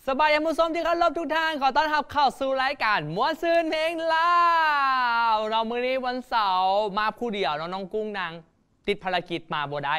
ສະບາຍດີທ່ານຜູ້ຊົມທີ່ເຄົາລົບທຸກທ່ານ, ຂໍຕ້ອນຮັບເຂົ້າສູ່ລາຍການມ່ວນຊື່ນເພງລາວເນາະ. ມື້ນີ້ວັນເສົາມາຜູ້ດຽວເນາະ, ນ້ອງກຸ້ງນາງຕິດພາລະກິດມາບໍ່ໄດ້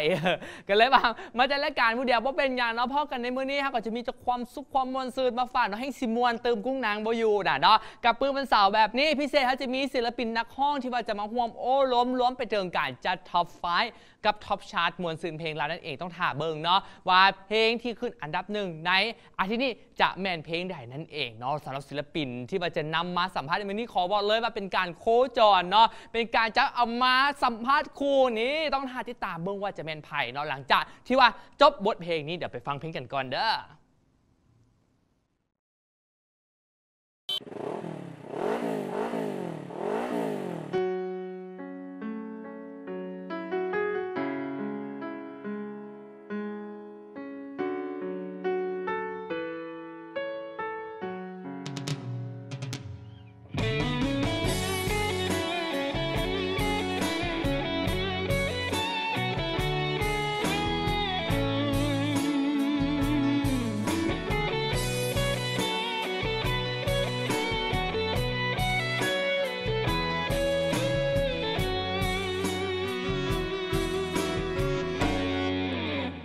ກໍເລີຍວ່າມາຈັດລາຍການຜູ້ດຽວ ບໍ່ເປັນຫຍັງເນາະ. ພໍ້ກັນໃນມື້ນີ້ ເຮົາກໍຈະມີແຕ່ຄວາມສຸກຄວາມມ່ວນຊື່ນມາຝາກເນາະ, ແຮ່ງຊິມ່ວນຕື່ມກຸ້ງນາງບໍ່ຢູ່ນະເນາະ. ກັບມື້ວັນເສົາແບບນີ້ ພິເສດເຮົາຈະມີສິນລະປິນນັກຮ້ອງທີ່ວ່າຈະມາຮ່ວມໂອ້ລົມ, ລວມໄປເຖິງການຈັດ Top five ກັບ Top Chart ມ່ວນຊື່ນເພງລາວນັ້ນເອງ. ຕ້ອງຖ້າເບິ່ງເນາະວ່າເພງທີ່ຂຶ້ນອັນດັບໜຶ່ງໃນອາທິດນີ້ຈະແມ່ນເພງໃດນັ້ນເອງເນາະ. ສຳລັບສິນລະປິນທີ່ວ່າຈະນຳມາສຳພາດໃນມື້ນີ້ ຂໍບອກເລີຍວ່າເປັນການໂຄຈອນເນາະ, ເປັນການຈັບເອົາມາສຳພາດຄູ່ນີ້. ຕ້ອງຖ້າຕິດຕາມເບິ່ງວ່າຈະແມ່ນໃຜເນາະ. ຫຼັງຈາກທີ່ວ່າຈົບບົດເພງນີ້ ດຽວໄປຟັງເພງກັນກ່ອນເດີ້.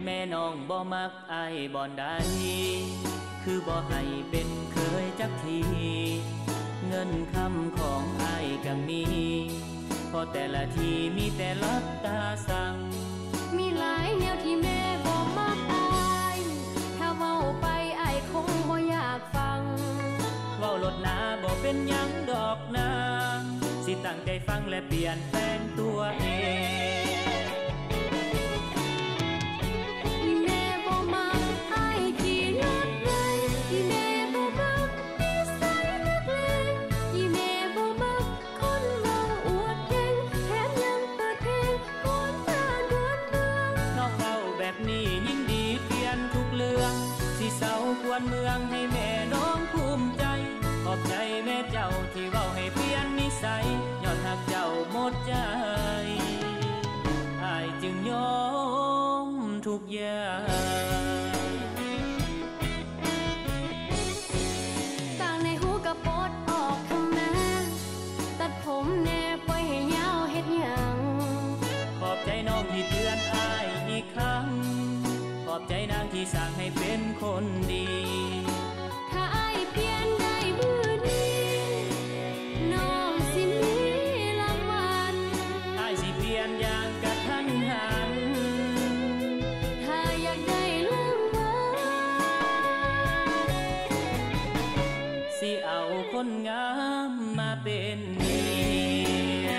ແມ່ນ້ອງບໍ່ມັກ ອ້າຍບ່ອນໃດ ຄືບໍ່ໃຫ້ເປັນເຂີຍຈັກທີ. ເງິນຄຳຂອງອ້າຍກໍມີ ເພາະແຕ່ລະທີມີແຕ່ຫຼັບຕາສັ່ງ. ມີຫຼາຍແນວທີ່ແມ່ບໍ່ມັກອ້າຍ, ຖ້າເວົ້າໄປອ້າຍຄົງບໍ່ຢາກຟັງ. ເວົ້າໂລດນາ ບໍ່ເປັນຫຍັງດອກນາ, ຊິຕັ້ງໃຈຟັງ ແລະ ປ່ຽນແປງຕົວເອງ. ອີ່ແມ່ບໍ່ມັກອ້າຍຂີ່ລົດໄວ, ອີ່ແມ່ບໍ່ມັກນິໄສນັກເລງ, ອີ່ແມ່ບໍ່ມັກຄົນເວົ້າອວດເກັ່ງ, ແຖມຍັງເປີດເພງກວນບ້ານກວນເມືອງ. ນ້ອງເວົ້າແບບນີ້ ຍິນດີປ່ຽນທຸກເລື່ອງ, ຊິເຊົາກວນເມືອງໃຫ້ແມ່ນ້ອງພູມໃຈ. ຂອບໃຈແມ່ເຈົ້າທີ່ເວົ້າໃຫ້ປ່ຽນນິໄສ, ຍ້ອນຮັກເຈົ້າໝົດໃຈ ອ້າຍຈຶ່ງຍອມທຸກຢ່າງ. ຕ່າງໃນຫູກໍປົດອອກທຳມາ, ຕັດຜົມແດ່ ປ່ອຍໃຫ້ຍາວເຮັດຫຍັງ? ຂອບໃຈນ້ອງທີ່ເຕືອນອ້າຍອີກຄັ້ງ, ຂອບໃຈນາງທີ່ສ້າງໃຫ້ເປັນຄົນດີ. ຖ້າອ້າຍປ່ຽນໄດ້ມື້ນີ້, ນ້ອງຊິມີລາງວັນ. ອ້າຍຊິປ່ຽນຢ່າງກະທັນຫັນ. ຖ້າຢາກໄດ້ລາງວັນ, ຊິເອົາຄົນງາມມາເປັນເມຍ.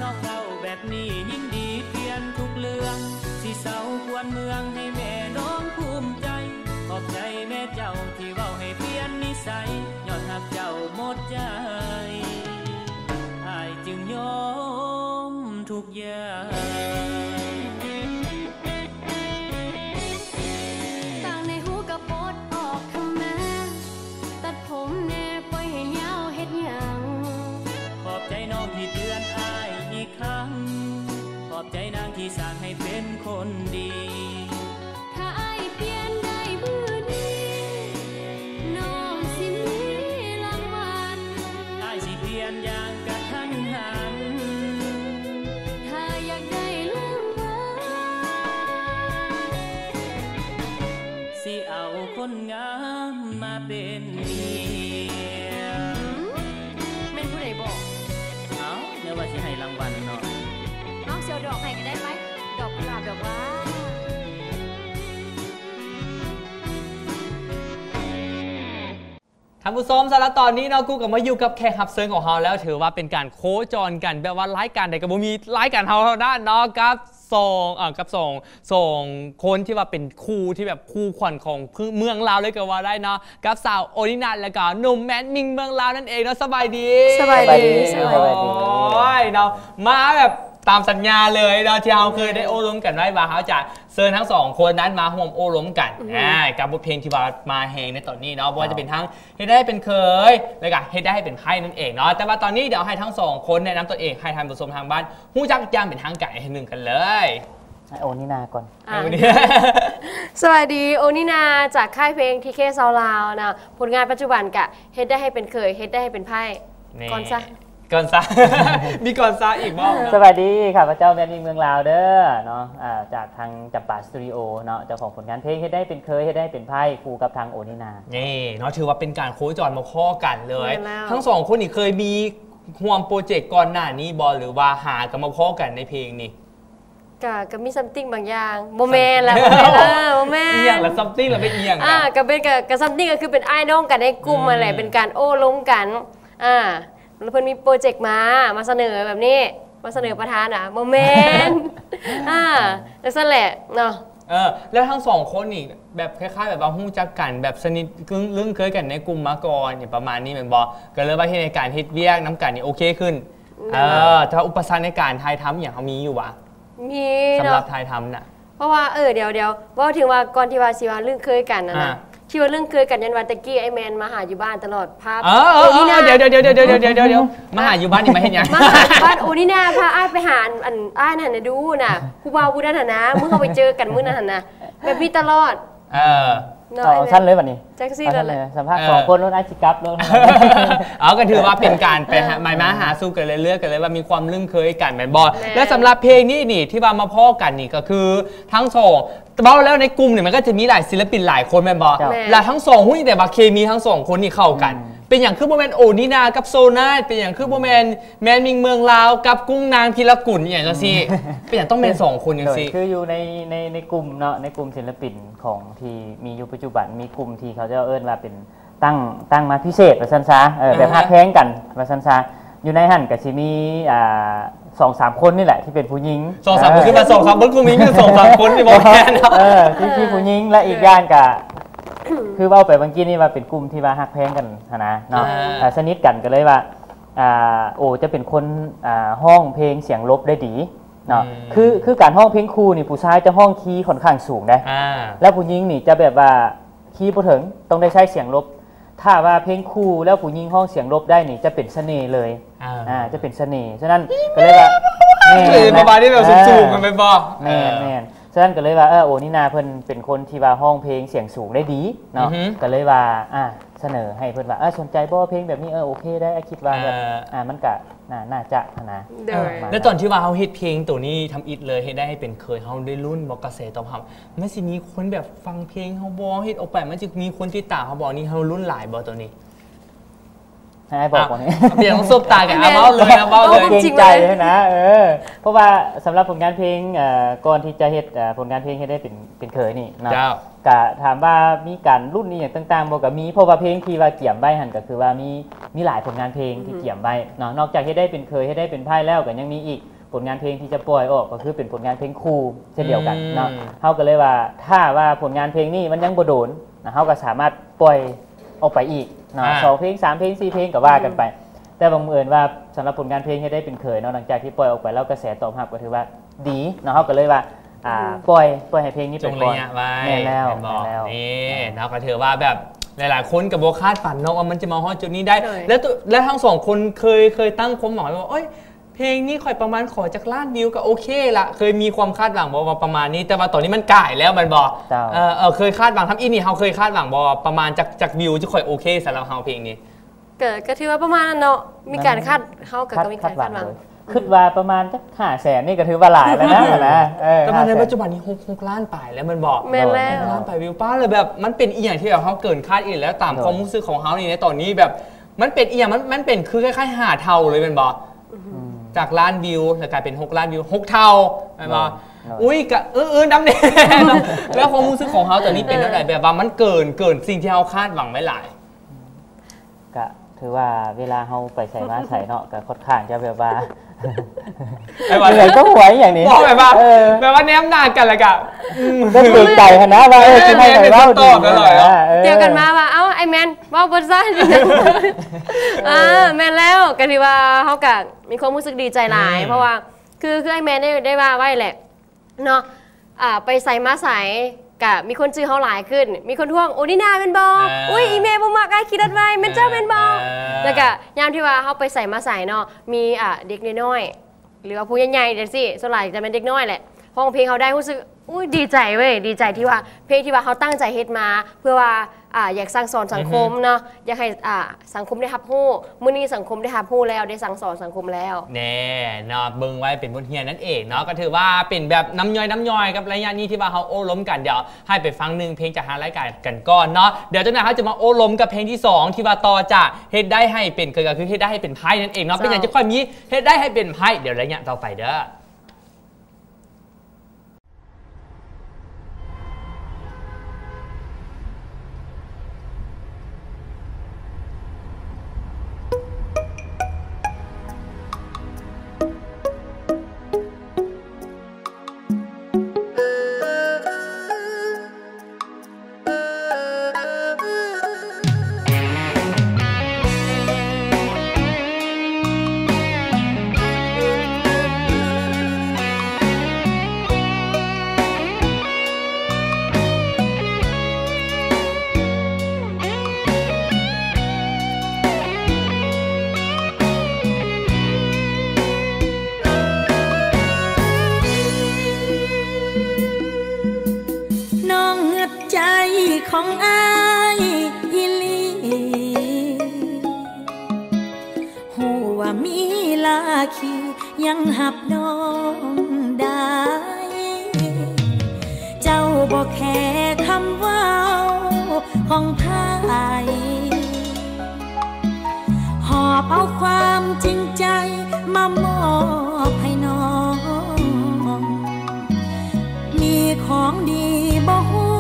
ນ້ອງເວົ້າແບບນີ້ ຍິນດີປ່ຽນທຸກເລື່ອງ, ຊິເຊົາກວນເມືອງໃຫ້ແມ່ນ້ອງພູມໃຈ. ຂອບໃຈແມ່ເຈົ້າທີ່ເວົ້າໃຫ້ປ່ຽນນິໄສ, ຍ້ອນຮັກເຈົ້າໝົດໃຈ ອ້າຍຈຶ່ງຍອມທຸກຢ່າງ. ຕ່າງໃນຫູກໍປົດອອກທຳມາ, ຕັດຜົມແດ່ ປ່ອຍໃຫ້ຍາວເຮັດຫຍັງ? ຂອບໃຈນ້ອງທີ່ເຕືອນອ້າຍອີກຄັ້ງ, ຂອບໃຈນາງທີ່ສ້າງໃຫ້ເປັນຄົນດີ. ຖ້າອ້າຍປ່ຽນໄດ້ມື້ນີ້, ນ້ອງຊິມີລາງວັນ. ອ້າຍຊິປ່ຽນຢ່າງກະທັນຫັນ. ຖ້າຢາກໄດ້ລາງວັນ, ຊິເອົາຄົນງາມມາເປັນເມຍ. ແມ່ນຜູ້ໃດບອກ? ເອົ້າ, ແນວວ່າຊິໃຫ້ລາງວັນເນາະ. ເອົາ, ຊິເອົາດອກໃຫ້ກໍໄດ້ໄປ, ດອກກຸຫຼາບດອກຫວ່າ. ທ່ານຜູ້ຊົມ ສຳລັບຕອນນີ້ເນາະ ກູກໍມາຢູ່ກັບແຂກຮັບເຊີນຂອງເຮົາແລ້ວ ຖືວ່າເປັນການໂຄຈອນກັນ ແບບວ່າລາຍການໃດກໍບໍ່ມີລາຍການເຮົາເທົ່ານັ້ນເນາະ ກັບສອງ ເອີ ກັບສອງ ສອງຄົນທີ່ວ່າເປັນຄູ່ ທີ່ແບບຄູ່ຂວັນຂອງເມືອງລາວເລີຍກໍວ່າໄດ້ເນາະ ກັບສາວໂອນິນາ ແລະກໍໜຸ່ມແມນມິງເມືອງລາວນັ້ນເອງເນາະ ສະບາຍດີ ສະບາຍດີ ສະບາຍດີ ສະບາຍດີ ໂອ້ຍເນາະ ມາແບບຕາມສັນຍາເລີຍເນາະ ທີ່ເຮົາເຄີຍໄດ້ໂອ້ລົມກັນໄວ້ວ່າເຮົາຈະ ເຊີນທັງສອງຄົນນັ້ນມາຮ່ວມໂອ້ລົມກັນ ອືມ ອ່າ ກັບບົດເພງທີ່ວ່າມາແຮງໃນຕອນນີ້ເນາະ ບໍ່ວ່າຈະເປັນທັງເຮັດໄດ້ເປັນເຂີຍ ແລ້ວກະເຮັດໄດ້ໃຫ້ເປັນໃພ້ນັ້ນເອງເນາະ ແຕ່ວ່າຕອນນີ້ດຽວໃຫ້ທັງສອງຄົນແນະນຳຕົນເອງ ໃຫ້ທ່ານຜູ້ຊົມທາງບ້ານຮູ້ຈັກຢ່າງເປັນທາງການອີກເທື່ອໜຶ່ງກັນເລີຍ ໃຫ້ໂອນິນາກ່ອນ ອ່າ ໂອນິນາ ສະບາຍດີ ໂອນິນາ ຈາກຄ້າຍເພງ ທີເຄ ຊາວລາວນະ ຜົນງານປັດຈຸບັນກະເຮັດໄດ້ໃຫ້ເປັນເຂີຍ ເຮັດໄດ້ໃຫ້ເປັນໃພ້ ນີ້ ກ່ອນຊະ ກ່ອນຊະ ມີກ່ອນຊະອີກບໍ່? ສະບາຍດີ ຂ້າພະເຈົ້າແມນມິງເມືອງລາວເດີເນາະ ອ່າ ຈາກທາງຈຳປາສະຕູດິໂອເນາະ ເຈົ້າຂອງຜົນງານເພງເຮັດໄດ້ເປັນເຂີຍ ເຮັດໄດ້ເປັນໃພ້ ຄູ່ກັບທາງໂອນິນາ ນີ້ເນາະ ຖືວ່າເປັນການໂຄຈອນມາພໍ້ກັນເລີຍ ແມ່ນແລ້ວ ທັງສອງຄົນນີ້ເຄີຍມີຮ່ວມໂປຣເຈັກກ່ອນໜ້ານີ້ບໍ່ ຫຼືວ່າຫາກັນມາພໍ້ກັນໃນເພງນີ້? ກະ ກະມີ something ບາງຢ່າງ ບໍ່ແມ່ນລະ ບໍ່ແມ່ນລະ ບໍ່ແມ່ນ ອີ່ຫຍັງລະ something ລະ ເປັນອີ່ຫຍັງລະ? ອ່າ ກະເປັນ ກະ ກະ something ກະຄືເປັນອ້າຍນ້ອງກັນໃນກຸ່ມຫັ້ນແຫຼະ ອືມ ເປັນການໂອ້ລົມກັນ ອ່າ ລະເພິ່ນມີໂປຣເຈັກມາ ມາສະເໜີແບບນີ້ ມາສະເໜີປະທານນະ ບໍ່ແມ່ນ ອ່າ ຈັ່ງຊັ້ນແຫຼະເນາະ ເອີ ແລ້ວທັງສອງຄົນນີ້ແບບຄ້າຍໆ ແບບວ່າຮູ້ຈັກກັນ ແບບສະໜິດລຶ້ງເຄີຍກັນໃນກຸ່ມມາກ່ອນ ຫຍັງປະມານນີ້ແມ່ນບໍ່? ກະເລີຍວ່າເຮັດໃຫ້ການເຮັດວຽກນຳກັນນີ້ໂອເຄຂຶ້ນ ອືມ ເອີ ແຕ່ວ່າອຸປະສັກໃນການຖ່າຍທຳອີ່ຫຍັງເຮົາມີຢູ່ຫວາ? ມີເນາະ ສຳລັບຖ່າຍທຳນະ ເພາະວ່າ ເອີ ດຽວ ດຽວ ເວົ້າເຖິງວ່າກ່ອນທີ່ວ່າຊິວ່າລຶ້ງເຄີຍກັນຫັ້ນນະ ອ່າ ທີ່ວ່າລຶ້ງເຄີຍກັນ ຍ້ອນວ່າແຕ່ກີ້ອ້າຍແມນມາຫາຢູ່ບ້ານຕະຫຼອດ ພາ ເອີ ໂອນິນາ ດຽວໆໆໆໆ ມາຫາຢູ່ບ້ານນີ້ມາເຮັດຫຍັງ? ມາຫາຢູ່ບ້ານໂອນິນາ ພາອ້າຍໄປຫາ ອັນ ອັນ ອ້າຍນັ້ນນະດູນະ ຜູ້ບ່າວຜູ້ນັ້ນຫັ້ນນະ ມື້ເຮົາໄປເຈີກັນມື້ນັ້ນຫັ້ນນະ ແບບນີ້ຕະຫຼອດ ເອີ ເນາະ ເອົາຊັ້ນເລີຍບັດນີ້ ຈັກຊີ້ແຫຼະ ສຳພາດສອງຄົນໂລດ ອ້າຍຊິກັບໂລດ ເອົາ ກໍຖືວ່າເປັນການໄປຫາ ໄປມາຫາສູ່ກັນເລື້ອຍໆ ກໍເລີຍວ່າມີຄວາມລຶ້ງເຄີຍກັນແມ່ນບໍ່? ແມ່ນ ແລະ ສຳລັບເພງນີ້ນີ້ ທີ່ວ່າມາພໍ້ກັນນີ້ ກໍຄືທັງສອງ ເວົ້າແລ້ວໃນກຸ່ມນີ້ມັນກໍຈະມີຫຼາຍສິນລະປິນຫຼາຍຄົນແມ່ນບໍ່? ເຈົ້າ ແລະ ທັງສອງຮູ້ແຕ່ວ່າເຄມີທັງສອງຄົນນີ້ເຂົ້າກັນ ອືມ ເປັນຫຍັງຄືບໍ່ແມ່ນໂອນິນາກັບໂຊນາດ? ເປັນຫຍັງຄືບໍ່ແມ່ນແມນມິງເມືອງລາວກັບກຸ້ງນາງພິລະກຸນ ອີ່ຫຍັງຈັ່ງຊີ້? ເປັນຫຍັງຕ້ອງແມ່ນສອງຄົນຈັ່ງຊີ້? ໂດຍ ຄືຢູ່ໃນ ໃນ ໃນກຸ່ມເນາະ ໃນກຸ່ມສິນລະປິນຂອງທີ່ມີຢູ່ປັດຈຸບັນ ມີກຸ່ມທີ່ເຂົາເຈົ້າເອີ້ນວ່າເປັນ ຕັ້ງ ຕັ້ງມາພິເສດວ່າຊັ້ນຊະ ເອີ ແບບ ອ່າຮະ ຮັກແພງກັນວ່າຊັ້ນຊະ ຢູ່ໃນຫັ້ນກະຊິມີ ອ່າ ສອງສາມຄົນນີ້ແຫຼະທີ່ເປັນຜູ້ຍິງ ສອງສາມຄົນ ເອີ ຄືວ່າສອງສາມຄົນ ຜູ້ຍິງສອງສາມຄົນນີ້ບໍ່ແມ່ນເນາະ ເອີ ທີ່ ທີ່ຜູ້ຍິງ ແລະ ອີກຢ່າງກະ ຄືເວົ້າໄປເມື່ອກີ້ນີ້ວ່າເປັນກຸ່ມທີ່ວ່າຮັກແພງກັນຫັ້ນນະເນາະ ອ່າ ອ່າ ສະໜິດກັນ ກໍເລີຍວ່າ ອ່າ ໂອຈະເປັນຄົນ ອ່າ ຮ້ອງເພງສຽງລົບໄດ້ດີເນາະ ອືມ ຄື ຄືການຮ້ອງເພງຄູ່ນີ້ ຜູ້ຊາຍຈະຮ້ອງຄີຄ່ອນຂ້າງສູງເດ້ ອ່າ ແລ້ວຜູ້ຍິງນີ້ຈະແບບວ່າ ຄີບໍ່ເຖິງ ຕ້ອງໄດ້ໃຊ້ສຽງລົບ ຖ້າວ່າເພງຄູ່ແລ້ວຜູ້ຍິງຮ້ອງສຽງລົບໄດ້ນີ້ ຈະເປັນສະເໜ່ເລີຍ ອ່າ ອ່າ ຈະເປັນສະເໜ່ ສະນັ້ນກໍເລີຍວ່າ ແມ່ນ ເອີ ປະມານນີ້ແບບສູງໆ ອ່າ ກັນແມ່ນບໍ່? ແມ່ນ ເອີ ແມ່ນ ສະນັ້ນກໍເລີຍວ່າ ເອີ ໂອນິນາເພິ່ນເປັນຄົນທີ່ວ່າຮ້ອງເພງສຽງສູງໄດ້ດີເນາະ ອືຮຶ ກໍເລີຍວ່າ ອ່າ ສະເໜີໃຫ້ເພິ່ນວ່າ ເອີ ສົນໃຈບໍ່ເພງແບບນີ້? ເອີ ໂອເຄໄດ໋ ຄິດວ່າແບບ ອ່າ ອ່າ ມັນກະ ໜ້າ ໜ້າຈະຫັ້ນນະ ໂດຍ ປະມານນັ້ນ ແລ້ວຕອນທີ່ວ່າເຮົາເຮັດເພງໂຕນີ້ທຳອິດເລີຍ ເຮັດໄດ້ໃຫ້ເປັນເຂີຍ ເຮົາໄດ້ລຸ້ນບໍ່ ກະແສຕອບຮັບ ມັນຊິມີຄົນແບບຟັງເພງເຮົາບໍ່ ເຮັດອອກໄປມັນຊິມີຄົນຕິດຕາມເຮົາບໍ່ ນີ້ເຮົາລຸ້ນຫຼາຍບໍ່ໂຕນີ້? ໃຫ້ອ້າຍບອກກ່ອນນີ້ ອ່ະ ເປັນຫຍັງຕ້ອງສົບຕາກັນ ເອົາ ເວົ້າເລີຍ ເອົາ ເວົ້າເລີຍ ເກງໃຈຫັ້ນນະ ເອີ ເພາະວ່າສຳລັບຜົນງານເພງ ເອີ ກ່ອນທີ່ຈະເຮັດ ເອີ ຜົນງານເພງເຮັດໄດ້ເປັນ ເປັນເຂີຍນີ້ເນາະ ເຈົ້າ ກະຖາມວ່າມີການລຸ້ນອີ່ຫຍັງຕ່າງໆບໍ່ ກະມີ ເພາະວ່າເພງທີ່ວ່າກຽມໄວ້ຫັ້ນ ກະຄືວ່າມີ ມີຫຼາຍຜົນງານເພງທີ່ກຽມໄວ້ເນາະ ອືຮຶ ນອກຈາກເຮັດໄດ້ເປັນເຂີຍ ເຮັດໄດ້ເປັນໃພ້ແລ້ວ ກະຍັງມີອີກ ຜົນງານເພງທີ່ຈະປ່ອຍອອກກໍຄືເປັນຜົນງານເພງຄູ່ເຊັ່ນດຽວກັນເນາະ ອືມ ເຮົາກໍເລີຍວ່າ ຖ້າວ່າຜົນງານເພງນີ້ມັນຍັງບໍ່ໂດນນະ ເຮົາກໍສາມາດປ່ອຍອອກໄປອີກເນາະ ອ່າ ສອງເພງ ສາມເພງ ສີ່ເພງ ກໍວ່າກັນໄປ ອືມ ແຕ່ບັງເອີນວ່າສຳລັບຜົນງານເພງເຮັດໄດ້ເປັນເຂີຍເນາະ ຫຼັງຈາກທີ່ປ່ອຍອອກໄປແລ້ວ ກະແສຕອບຮັບກໍຖືວ່າດີເນາະ ເຮົາກໍເລີຍວ່າ ອ່າ ອືມ ປ່ອຍ ປ່ອຍໃຫ້ເພງນີ້ໄປກ່ອນ ຊ່ວງໄລຍະໄວ້ ແມ່ນແລ້ວ ແມ່ນບໍ່? ແມ່ນແລ້ວ ນີ້ເນາະ ກໍຖືວ່າແບບຫຼາຍໆຄົນກໍບໍ່ຄາດຝັນເນາະວ່າມັນຈະມາຮອດຈຸດນີ້ໄດ້ ໂດຍ ແລ້ວ ແລ້ວທັງສອງຄົນເຄີຍ ເຄີຍຕັ້ງຄວາມຫວັງໄວ້ວ່າ ໂອ້ຍ ເພງນີ້ຂ້ອຍປະມານຂໍຈັກລ້ານວິວກໍໂອເຄລະ ເຄີຍມີຄວາມຄາດຫວັງບໍ່ວ່າປະມານນີ້? ແຕ່ວ່າຕອນນີ້ມັນກາຍແລ້ວແມ່ນບໍ່? ເຈົ້າ ເອີ ເອີ ເຄີຍຄາດຫວັງທຳອິດນີ້ ເຮົາເຄີຍຄາດຫວັງບໍ່ວ່າປະມານຈັກ ຈັກວິວຈະຄ່ອຍໂອເຄສຳລັບເຮົາເພງນີ້? ກໍ ກໍຖືວ່າປະມານນັ້ນເນາະ ມີການຄາດ ເຮົາກໍ ກໍມີການຄາດຫວັງ ຄາດຫວັງເລີຍ ຄຶດວ່າປະມານຈັກຫ້າແສນນີ້ກໍຖືວ່າຫຼາຍແລ້ວນະ ເອີ ແຕ່ວ່າໃນປັດຈຸບັນນີ້ ຫົກ ຫົກລ້ານປາຍແລ້ວແມ່ນບໍ່? ແມ່ນແລ້ວ ຫົກລ້ານປາຍວິວ ປ້າ ແລ້ວແບບມັນເປັນອີ່ຫຍັງທີ່ແບບເຮົາເກີນຄາດອີກແລ້ວ ຕາມຄວາມຮູ້ສຶກຂອງເຮົານີ້ໃນຕອນນີ້ ແບບມັນເປັນອີ່ຫຍັງ ມັນ ມັນເປັນຄືຄ້າຍໆຫ້າເທົ່າເລີຍແມ່ນບໍ່? ອືມ ຈາກລ້ານວິວ ແລ້ວກາຍເປັນຫົກລ້ານວິວ ຫົກເທົ່າແມ່ນບໍ່? ໂດຍ ໂດຍ ອຸ້ຍ ກະອື້ໆນຳແດ່ ແລ້ວຄວາມຮູ້ສຶກຂອງເຮົາຕອນນີ້ເປັນແນວໃດ? ແບບວ່າມັນເກີນ ເກີນສິ່ງທີ່ເຮົາຄາດຫວັງໄວ້ຫຼາຍ? ຄືວ່າເວລາເຮົາໄປໃສມາໃສເນາະ ກໍຄ່ອນຂ້າງຈະແບບວ່າ ແບບວ່າ ເໝືອນກັບຫົວອີ່ຫຍັງນີ້ ບໍ່ ແບບວ່າ ເອີ ແບບວ່າແນມໜ້າກັນ ແລ້ວກໍ ອືມ ກໍເກງໃຈຫັ້ນນະ ວ່າ ເອີ ຊິໃຫ້ໃຜເວົ້າດີ ແມ່ນ ແມ່ນ ແມ່ນ ເອີ ດຽວກັນມາວ່າ ເອົ້າ ອ້າຍແມນ ເວົ້າບໍ່ຊ້າ ອ່າ ແມ່ນແລ້ວ ກໍຖືວ່າເຮົາກໍມີຄວາມຮູ້ສຶກດີໃຈຫຼາຍ ອືມ ເພາະວ່າ ຄື ຄືອ້າຍແມນໄດ້ ໄດ້ວ່າໄວ້ແຫຼະ ເນາະ ອ່າ ໄປໃສມາໃສກະມີຄົນຈື່ເຮົາຫຼາຍຂຶ້ນ ມີຄົນທ້ວງ ໂອ້ ນີ້ນາແມ່ນບໍ່? ອ່າ ອຸ້ຍ ອີແມ່ບໍ່ມັກອ້າຍຂີ່ລົດໄວ ແມ່ນເຈົ້າແມ່ນບໍ່? ອ່າ ແລ້ວກະຍາມທີ່ວ່າເຮົາໄປໃສມາໃສເນາະ ມີ ອ່າ ເດັກນ້ອຍໆ ຫຼືວ່າຜູ້ໃຫຍ່ໆ ຈັ່ງຊີ້ ສ່ວນຫຼາຍຈະແມ່ນເດັກນ້ອຍແຫຼະ ຮ້ອງເພງເຮົາໄດ້ ຮູ້ສຶກ ອຸ້ຍ ດີໃຈເວີຍ ດີໃຈທີ່ວ່າ ເພງທີ່ວ່າເຮົາຕັ້ງໃຈເຮັດມາ ເພື່ອວ່າ ອ່າ ຢາກສັ່ງສອນສັງຄົມເນາະ ອືຮຶ ຢາກໃຫ້ ອ່າ ສັງຄົມໄດ້ຮັບຮູ້ ມື້ນີ້ສັງຄົມໄດ້ຮັບຮູ້ແລ້ວ ໄດ້ສັ່ງສອນສັງຄົມແລ້ວ ແນ່ເນາະ ເບິ່ງໄວ້ເປັນບົດຮຽນນັ້ນເອງເນາະ ກໍຖືວ່າເປັນແບບນ້ຳຍ່ອຍນ້ຳຍ່ອຍກັບໄລຍະນີ້ທີ່ວ່າເຮົາໂອ້ລົມກັນ ດຽວໃຫ້ໄປຟັງໜຶ່ງເພງຈາກທາງລາຍການກັນກ່ອນເນາະ ດຽວຈັກໜ່ອຍເຮົາຈະມາໂອ້ລົມກັບເພງທີສອງ ທີ່ວ່າຕໍ່ຈາກເຮັດໄດ້ໃຫ້ເປັນ ກໍຄືເຮັດໄດ້ໃຫ້ເປັນໄພ້ນັ້ນເອງເນາະ ເຈົ້າ ເປັນຫຍັງຈະຄ່ອຍມີເຮັດໄດ້ໃຫ້ເປັນໄພ້ ດຽວໄລຍະຕໍ່ໄປເດີ້. ນ້ອງເຫືອດໃຈຂອງອ້າຍອີ່ຫຼີ ຮູ້ວ່າມີລາຄີຍັງຮັບນ້ອງໄດ້ ເຈົ້າບໍ່ແຄຄຳເວົ້າຂອງໃຜ ຫອບເອົາຄວາມຈິງໃຈມາມອບໃຫ້ນ້ອງ ມີຂອງດີບໍ່ຮູ້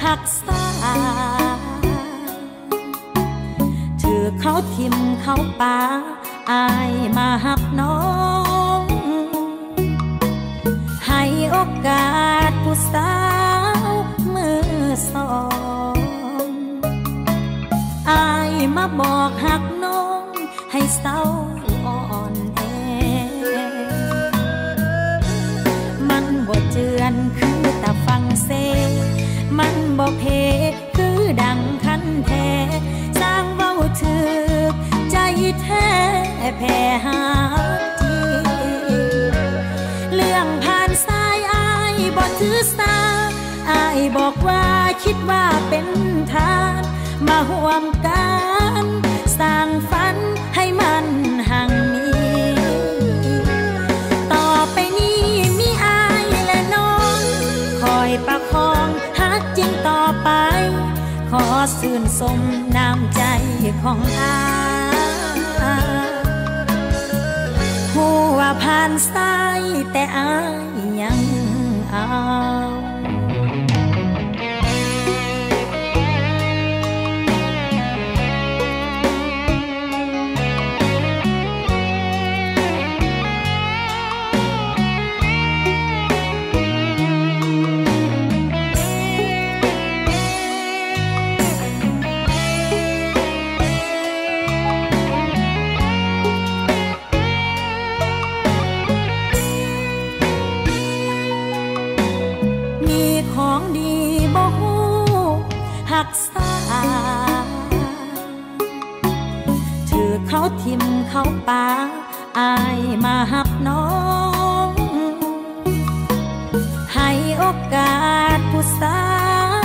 ຮັກສາ ຖືກເຂົາຖິ້ມເຂົາປາ ອ້າຍມາຮັບນ້ອງ ໃຫ້ໂອກາດຜູ້ສາວມືສອງ ອ້າຍມາບອກຮັກນ້ອງ ໃຫ້ເຊົາອ່ອນແອ ມັນບໍ່ເຈື່ອນຄືຕາຝັ່ງເສ ມັນບໍ່ເພຄືດັ່ງຄັນແທ້ ຊ່າງເວົ້າຖືກໃຈແທ້ແພ້ຮັກຈິງ ເລື່ອງຜ່ານສາຍອ້າຍບໍ່ຖືສາ ອ້າຍບອກວ່າຄິດວ່າເປັນທາດ ມາຮ່ວມກັນສ້າງຝັນໃຫ້ມັນຮັ່ງມີ ຕໍ່ໄປນີ້ມີອ້າຍ ແລະ ນ້ອງ ຄອຍປະຄອງຮັກຈິງຕໍ່ໄປ ຂໍຊື່ນຊົມນ້ຳໃຈຂອງອ້າຍ ຮູ້ວ່າຜ່ານສາຍແຕ່ອ້າຍ ຍັງເອົາ ມີຂອງດີບໍ່ຮູ້ຮັກສາ ຖືກເຂົາຖິ້ມເຂົາປາ ອ້າຍມາຮັບນ້ອງ ໃຫ້ໂອກາດຜູ້ສາ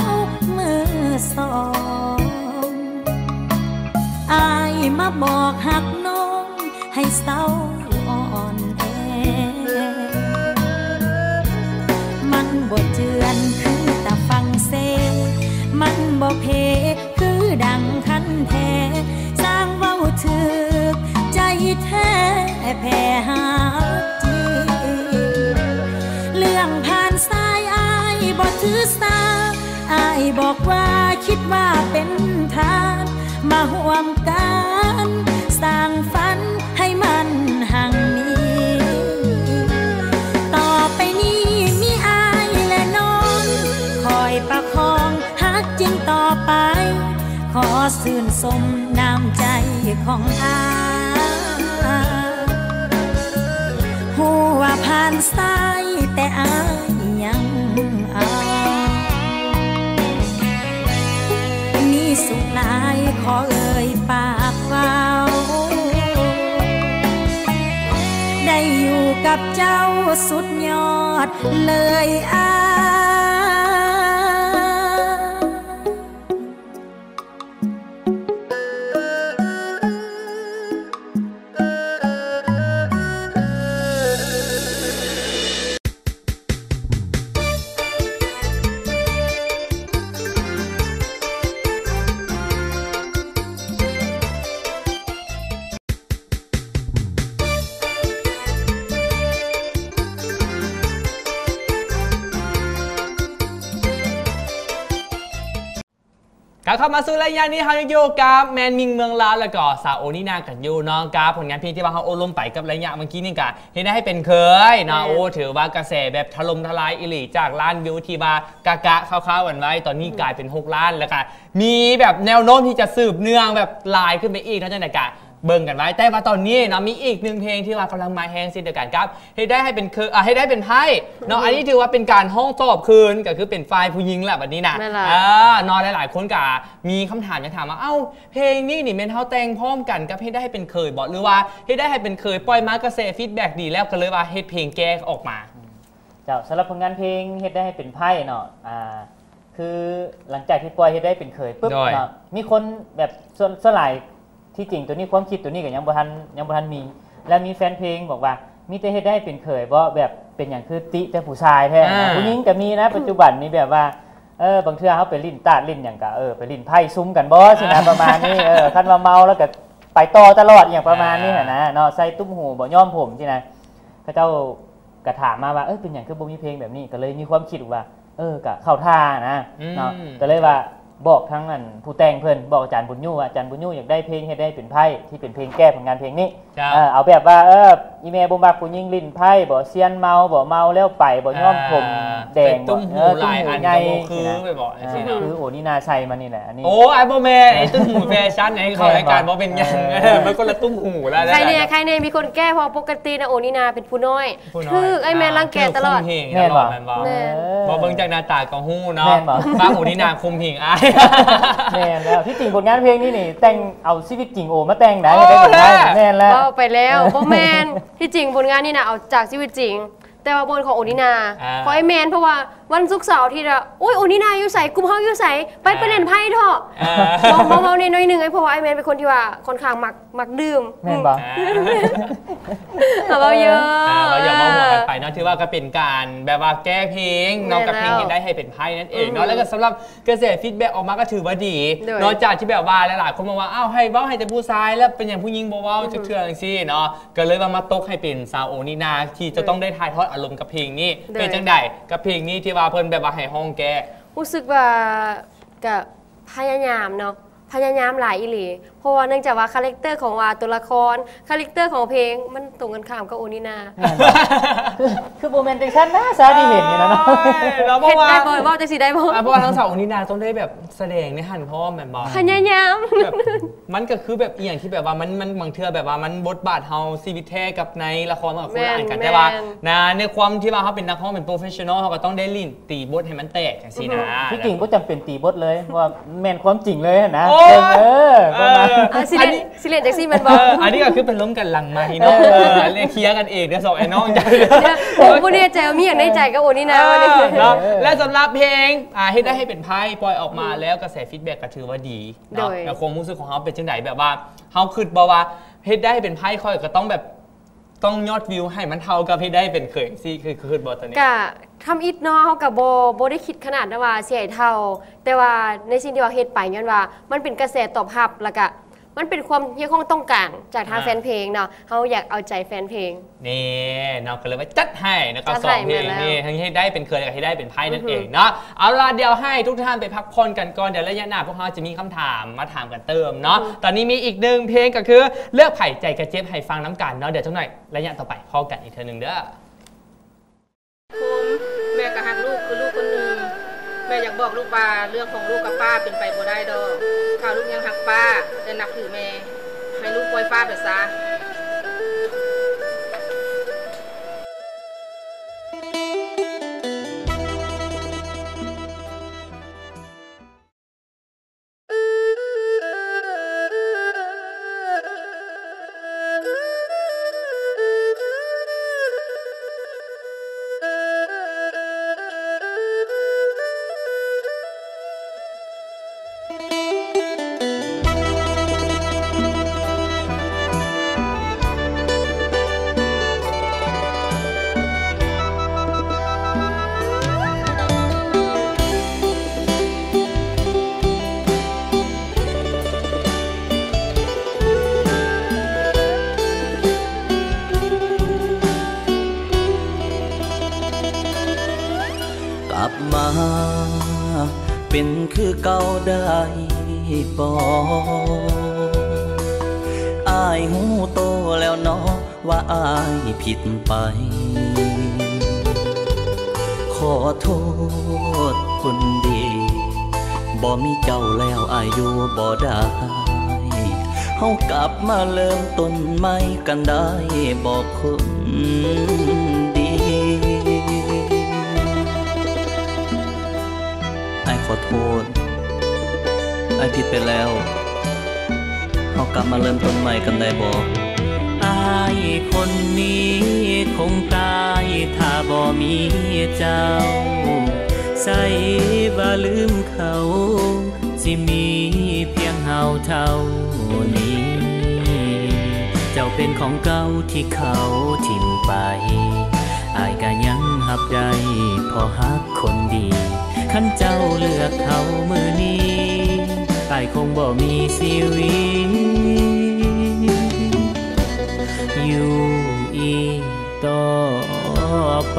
ວມືສອງ ອ້າຍມາບອກຮັກນ້ອງ ໃຫ້ເຊົາອ່ອນແອ ມັນບໍ່ເຈື່ອນຄືຕາຝັ່ງເສ ມັນບໍ່ເພຄືດັ່ງຄັນແທ້ ຊ່າງເວົ້າຖືກໃຈແທ້ແພ້ຮັກຈິງ ເລື່ອງຜ່ານສາຍອ້າຍບໍ່ຖືສາ ອ້າຍບອກວ່າຄິດວ່າເປັນທາດ ມາຮ່ວມກັ ຊື່ນຊົມນ້ຳໃຈຂອງອ້າຍ ຮູ້ວ່າຜ່ານສາຍແຕ່ອ້າຍຍັງເອົາ ມີສຸກຫຼາຍຂໍເອີ່ຍປາກເວົ້າ ໄດ້ຢູ່ກັບເຈົ້າສຸດຍອດເລີຍອ້າຍ. ກັບເຂົ້າມາສູ່ໄລຍະນີ້ ເຮົາຍັງຢູ່ກັບແມ່ນມິ່ງເມືອງລາວ ແລ້ວກໍສາວໂອນີນາກັນຢູ່ເນາະ ກັບຜົນງານເພງທີ່ວ່າເຮົາໂອ້ລົມໄປກັບໄລຍະເມື່ອກີ້ນີ້ ກະເຮັດໄດ້ໃຫ້ເປັນເຄີຍເນາະ. ແມ່ນ ໂອ້ ຖືວ່າກະແສແບບຖະຫຼົ່ມທະລາຍອີ່ຫຼີ ຈາກລ້ານວິວທີ່ວ່າກະກະຄ່າວໆກັນໄວ້ ຕອນນີ້ ອືມ ກາຍເປັນຫົກລ້ານ ແລ້ວກະມີແບບແນວໂນ້ມທີ່ຈະສືບເນື່ອງແບບຫຼາຍຂຶ້ນໄປອີກເນາະ. ຈັ່ງໃດກະ ເບິ່ງກັນໄວ້ ແຕ່ວ່າຕອນນີ້ເນາະ ມີອີກໜຶ່ງເພງທີ່ວ່າກຳລັງມາແຮງເຊັ່ນດຽວກັນກັບ ເຮັດໄດ້ໃຫ້ເປັນເຄີ ເອີ ເຮັດໄດ້ເປັນໄພ້ເນາະ. ອືຮຶ ອັນນີ້ຖືວ່າເປັນການຮ້ອງຕອບຄືນ ກໍຄືເປັນຝ່າຍຜູ້ຍິງລະບັດນີ້ນະ. ແມ່ນລະ ເອີ ເນາະ ຫຼາຍໆຄົນກໍມີຄຳຖາມຢາກຖາມວ່າ ເອົ້າ ເພງນີ້ນີ້ແມ່ນເຮົາແຕ່ງພ້ອມກັນກັບເຮັດໄດ້ໃຫ້ເປັນເຄີຍບໍ່ ຫຼືວ່າເຮັດໄດ້ໃຫ້ເປັນເຄີຍປ່ອຍມາກະແສຟີດແບັກດີແລ້ວ ກໍເລີຍວ່າເຮັດເພງແກ້ອອກມາ? ເຈົ້າ ສຳລັບຜົນງານເພງເຮັດໄດ້ໃຫ້ເປັນໄພ້ເນາະ ອ່າ ຄືຫຼັງຈາກທີ່ປ່ອຍເຮັດໄດ້ເປັນເຄີຍປຶບ ໂດຍ ເນາະ ມີຄົນແບບ ສ່ວນ ສ່ວນຫຼາຍ ທີ່ຈິງໂຕນີ້ ຄວາມຄິດໂຕນີ້ກໍຍັງບໍ່ທັນ ຍັງບໍ່ທັນມີ ແລ້ວມີແຟນເພງບອກວ່າ ມີແຕ່ເຮັດໄດ້ເປັນເຂີຍເບາະ ແບບເປັນຫຍັງຄືຕິແຕ່ຜູ້ຊາຍແທ້ນະ. ອ່າ ຜູ້ຍິງກໍມີນະ ປັດຈຸບັນນີ້ແບບວ່າ ເອີ ບາງເທື່ອເຮົາໄປຫຼິ້ນຕາດຫຼິ້ນຫຍັງກໍ ເອີ ໄປຫຼິ້ນໄພ້ຊຸມກັນບໍຊີ້ນະ ອ່າ ປະມານນີ້. ເອີ ຄັນວ່າເມົາແລ້ວກໍໄປຕໍ່ຕະຫຼອດ ອີ່ຫຍັງປະມານນີ້ຫັ້ນນະ ອ່າ ເນາະ ໃສ່ຕຸ້ມຫູບໍ ຍ້ອມຜົມຊີ້ນະ. ເຂົາເຈົ້າກໍຖາມມາວ່າ ເອີ ເປັນຫຍັງຄືບໍ່ມີເພງແບບນີ້? ກໍເລີຍມີຄວາມຄິດວ່າ ເອີ ກະເຂົ້າທ່ານະ ອືມ ເນາະ ກະເລີຍວ່າບອກທາງອັນຜູ້ແຕ່ງເພິ່ນ ບອກອາຈານບຸນຍູ່ວ່າ ອາຈານບຸນຍູ່ຢາກໄດ້ເພງເຮັດໄດ້ເປັນໄພ້ ທີ່ເປັນເພງແກ້ຜົນງານເພງນີ້ ເຈົ້າ ເອີ ເອົາແບບວ່າ ເອີ ອີແມ່ບໍ່ມັກຜູ້ຍິງຫຼິ້ນໄພ້ບໍ ຊຽນເມົາບໍ ເມົາແລ້ວໄປບໍ ຍ້ອມຜົມ ອ່າ ແດງບໍ ຕຸ້ມຫູ ເອີ ຕຸ້ມຫູຫຼາຍອັນ ໃຫຍ່ ກໍບໍ່ຄື ຊີ້ນະ ແບບບໍ ຈັ່ງຊີ້ນະ ອ່າ ເນາະ ຄືໂອນີນາໃສ່ມານີ້ແຫຼະ ອັນນີ້ ໂອ້ ອ້າຍ ບໍ່ແມ່ນ ໄອ້ຕຸ້ມຫູແຟຊັ່ນ ໃຫ້ເຂົ້າລາຍການ ແມ່ນບໍ່ ບໍ່ເປັນຫຍັງ ເອີ ມັນຄົນລະຕຸ້ມຫູແລ້ວ ໃຄແນ່ ໃນລະ ໃຄແນ່ມີຄົນແກ້ ເພາະວ່າປົກກະຕິນະ ໂອນີນາເປັນຜູ້ນ້ອຍ ຜູ້ນ້ອຍ ຖືກອ້າຍແມນ ອ່າ ລັງແກຕະຫຼອດ ແມ່ນບໍ່ ແມ່ນບໍ່ ແມ່ນ ບໍ່ເບິ່ງຈາກໜ້າຕາກໍຮູ້ເນາະ ແມ່ນບໍ່ ບາງໂອນີນາຂົ່ມເຫງອ້າຍ ແມ່ນແລ້ວ ທີ່ຈິງຜົນງານເພງນີ້ນີ້ ແຕ່ງເອົາຊີວິດຈິງໂອມາແຕ່ງໄດ໋ ໂອ້ ໄດ້ຜົນງານ ແທ້ ແມ່ນແລ້ວ ເວົ້າໄປແລ້ວ ບໍ່ແມ່ນ ທີ່ຈິງຜົນງານນີ້ນະ ເອົາຈາກຊີວິດຈິງ ແຕ່ວ່າບໍ່ແມ່ນຂອງໂອນີນາ ອ່າ ຂອງອ້າຍແມນ ເພາະວ່າວັນສຸກເສົາອາທິດອະ ໂອ້ຍ ໂອນີນາຢູ່ໃສ ກຸ່ມເຮົາຢູ່ໃສ ໄປ ອ່າ ໄປຫຼິ້ນໄພ້ເຖາະ ອ່າ ເວົ້າ ເວົ້າ ເວົ້າແດ່ໜ້ອຍໜຶ່ງ ເພາະວ່າອ້າຍແມນເປັນຄົນທີ່ວ່າຄ່ອນຂ້າງມັກ ມັກດື່ມ ແມ່ນບໍ່ ອືມ ອ່າ ເວົ້າເຍອະ ອ່າ ເວົ້າຫຍອກເວົ້າຫົວກັນໄປເນາະ ຖືວ່າກໍເປັນການແບບວ່າແກ້ເພງເນາະ ແມ່ນແລ້ວ ກັບເພງເຮັດໄດ້ໃຫ້ເປັນໄພ້ນັ້ນເອງເນາະ ອືມ ແລ້ວກໍສຳລັບກະແສຟີດແບັກອອກມາກໍຖືວ່າດີ ໂດຍ ເນາະ ຈາກທີ່ແບບວ່າຫຼາຍໆຄົນບອກວ່າ ອ້າວ ໃຫ້ເວົ້າໃຫ້ແຕ່ຜູ້ຊາຍ ແລ້ວເປັນຫຍັງຜູ້ຍິງບໍ່ເວົ້າ ອືມ ຈັກເທື່ອ ຈັ່ງຊີ້ເນາະ ກໍເລີຍວ່າມາຕົກໃຫ້ເປັນສາວໂອນີນາ ທີ່ຈະຕ້ອງ ໂດຍ ໄດ້ຖ່າຍທອດອາລົມກັບເພງນີ້ ໂດຍ ເປັນຈັ່ງໃດກັບເພງນີ້ ທີ່ວ່າເພິ່ນແບບວ່າໃຫ້ຮ້ອງແກ້? ຮູ້ສຶກວ່າກະພະຍາຍາມເນາະ ພະຍາຍາມຫຼາຍອີ່ຫຼີ ເພາະວ່າເນື່ອງຈາກວ່າຄາແຣັກເຕີຂອງວ່າຕົວລະຄອນ ຄາແຣັກເຕີຂອງເພງ ມັນຕົງກັນຂ້າມກັບໂອນີນາ ແມ່ນບໍ່? ຄື ຄືບໍ່ແມ່ນຈັ່ງຊັ້ນນະ ຊາວທີ່ເຫັນນີ້ນະເນາະ ໂອ້ຍ ເນາະ ເພາະວ່າ ເຮັດໄດ້ບໍ່? ເວົ້າຈັ່ງຊີ້ໄດ້ບໍ່? ອ່າ ເພາະວ່າທັງສອງໂອນີນາຕ້ອງໄດ້ແບບສະແດງໃນຫັ້ນພ້ອມແມ່ນບໍ່? ພະຍາຍາມ ແບບ ມັນກໍຄືແບບອີ່ຫຍັງທີ່ແບບວ່າມັນ ມັນບາງເທື່ອແບບວ່າມັນບົດບາດເຮົາຊີວິດແທ້ກັບໃນລະຄອນມັນກໍຄົນລະອັນກັນ ແມ່ນ ແຕ່ວ່າ ແມ່ນ ນະ ໃນຄວາມທີ່ວ່າເຮົາເປັນນັກຮ້ອງເປັນໂປຣເຟສຊັນນໍ ເຮົາກໍຕ້ອງໄດ້ຫຼິ້ນ ຕີບົດໃຫ້ມັນແຕກຈັ່ງຊີ້ນະ ອືຮຶ ທີ່ຈິງບໍ່ຈຳເປັນຕີບົດເລີຍ ເພາະວ່າແມ່ນຄວາມຈິງເລີຍຫັ້ນນະ ໂອ້ຍ ເອີ ເອີ ປະມານ ອ່າ ຊິເຫຼັ້ນ ຊິເຫຼັ້ນຈັ່ງຊີ້ແມ່ນບໍ່? ເອີ ອັນນີ້ກໍຄືເປັນລົມກັນຫຼັງໄມເນາະ ເອີ ເອີ ອັນນີ້ເຄຍກັນເອງເດີ ສອງອ້າຍນ້ອງ ໂອ້ ບໍ່ແນ່ໃຈວ່າມີຫຍັງໃນໃຈກັບໂອນີນາ ເອີ ວັນນີ້ເນາະ ແລະ ສຳລັບເພງ ອ່າ ເຮັດໄດ້ໃຫ້ເປັນໄພ້ ປ່ອຍອອກມາ ອືມ ແລ້ວກະແສຟີດແບັກກໍຖືວ່າດີເນາະ ໂດຍ ແລ້ວຄວາມຮູ້ສຶກຂອງເຮົາເປັນຈັ່ງໃດ ແບບວ່າເຮົາຄິດບໍ່ວ່າເຮັດໄດ້ໃຫ້ເປັນໄພ້ ຂ້ອຍກໍຕ້ອງແບບ ຕ້ອງຍອດວິວໃຫ້ມັນເທົ່າກັບເຮັດໄດ້ເປັນເຂີຍ ຈັ່ງຊີ້ ຄື ຄືຄິດບໍ່ຕອນນີ້? ກະທຳອິດເນາະ ເຮົາກະບໍ່ ບໍ່ໄດ້ຄິດຂະໜາດນັ້ນວ່າຊິໃຫ້ເທົ່າ ແຕ່ວ່າໃນສິ່ງທີ່ວ່າເຮັດໄປ ຍ້ອນວ່າມັນເປັນກະແສຕອບຮັບ ແລ້ວກະມັນເປັນຄວາມຮຽກຮ້ອງຕ້ອງການຈາກທາງ ອ່າ ແຟນເພງເນາະ ເຮົາຢາກເອົາໃຈແຟນເພງ ນີ້ເນາະ ກໍເລີຍວ່າຈັດໃຫ້ນະ ກັບ ຈັດໃຫ້ ສອງເພງນີ້ ແມ່ນແລ້ວ ທັງເຮັດໄດ້ເປັນເຂີຍ ແລ້ວກະເຮັດໄດ້ເປັນໄພ້ນັ້ນເອງເນາະ ອືຮຶ ເອົາລະ ດຽວໃຫ້ທຸກທ່ານໄປພັກຜ່ອນກັນກ່ອນ ດຽວໄລຍະໜ້າພວກເຮົາຈະມີຄຳຖາມມາຖາມກັນເຕີມເນາະ ອືຮຶ ຕອນນີ້ມີອີກໜຶ່ງເພງ ກໍຄືເລືອກໃຜໃຈກະເຈັບ ໃຫ້ຟັງນຳກັນເນາະ ດຽວຈັກໜ້ອຍ ໄລຍະຕໍ່ໄປພໍ້ກັນອີກເທື່ອໜຶ່ງເດີ. ໂຮມ ແມ່ກໍຮັກລູກຄືລູກຄົນໜຶ່ງ. ແມ່ຢາກບອກລູກວ່າ ເລື່ອງຂອງລູກກັບປ້າເປັນໄປບໍ່ໄດ້ດອກ. ຖ້າລູກຍັງຮັກປ້າ ແລະ ນັບຖືແມ່, ໃຫ້ລູກປ່ອຍປ້າໄປຊະ. ກັບມາເປັນຄືເກົ່າໄດ້ບໍ່? ອ້າຍຮູ້ໂຕແລ້ວເນາະ ວ່າອ້າຍຜິດໄປ. ຂໍໂທດຄົນດີ, ບໍ່ມີເຈົ້າແລ້ວອ້າຍຢູ່ບໍ່ໄດ້. ເຮົາກັບມາເລີ່ມຕົ້ນໃໝ່ກັນໄດ້ບໍ່ຄົນດີ? ອ້າຍຂໍໂທດ, ອ້າຍຜິດໄປແລ້ວ. ເຮົາກັບມາເລີ່ມຕົ້ນໃໝ່ກັນໄດ້ບໍ່? ອ້າຍຄົນນີ້ຄົງຕາຍຖ້າບໍ່ມີເຈົ້າ. ໃສວ່າລືມເຂົາ, ຊິມີພຽງເຮົາເທົ່ານີ້. ເຈົ້າເປັນຂອງເກົ່າທີ່ເຂົາຖິ້ມໄປ, ອ້າຍກະຍັງຮັບໄດ້ ເພາະຮັກຄົນດີ. ຄັນເຈົ້າເລືອກເຂົາມື້ນີ້, ອ້າຍຄົງບໍ່ມີຊີວິດຢູ່ອີກຕໍ່ໄປ.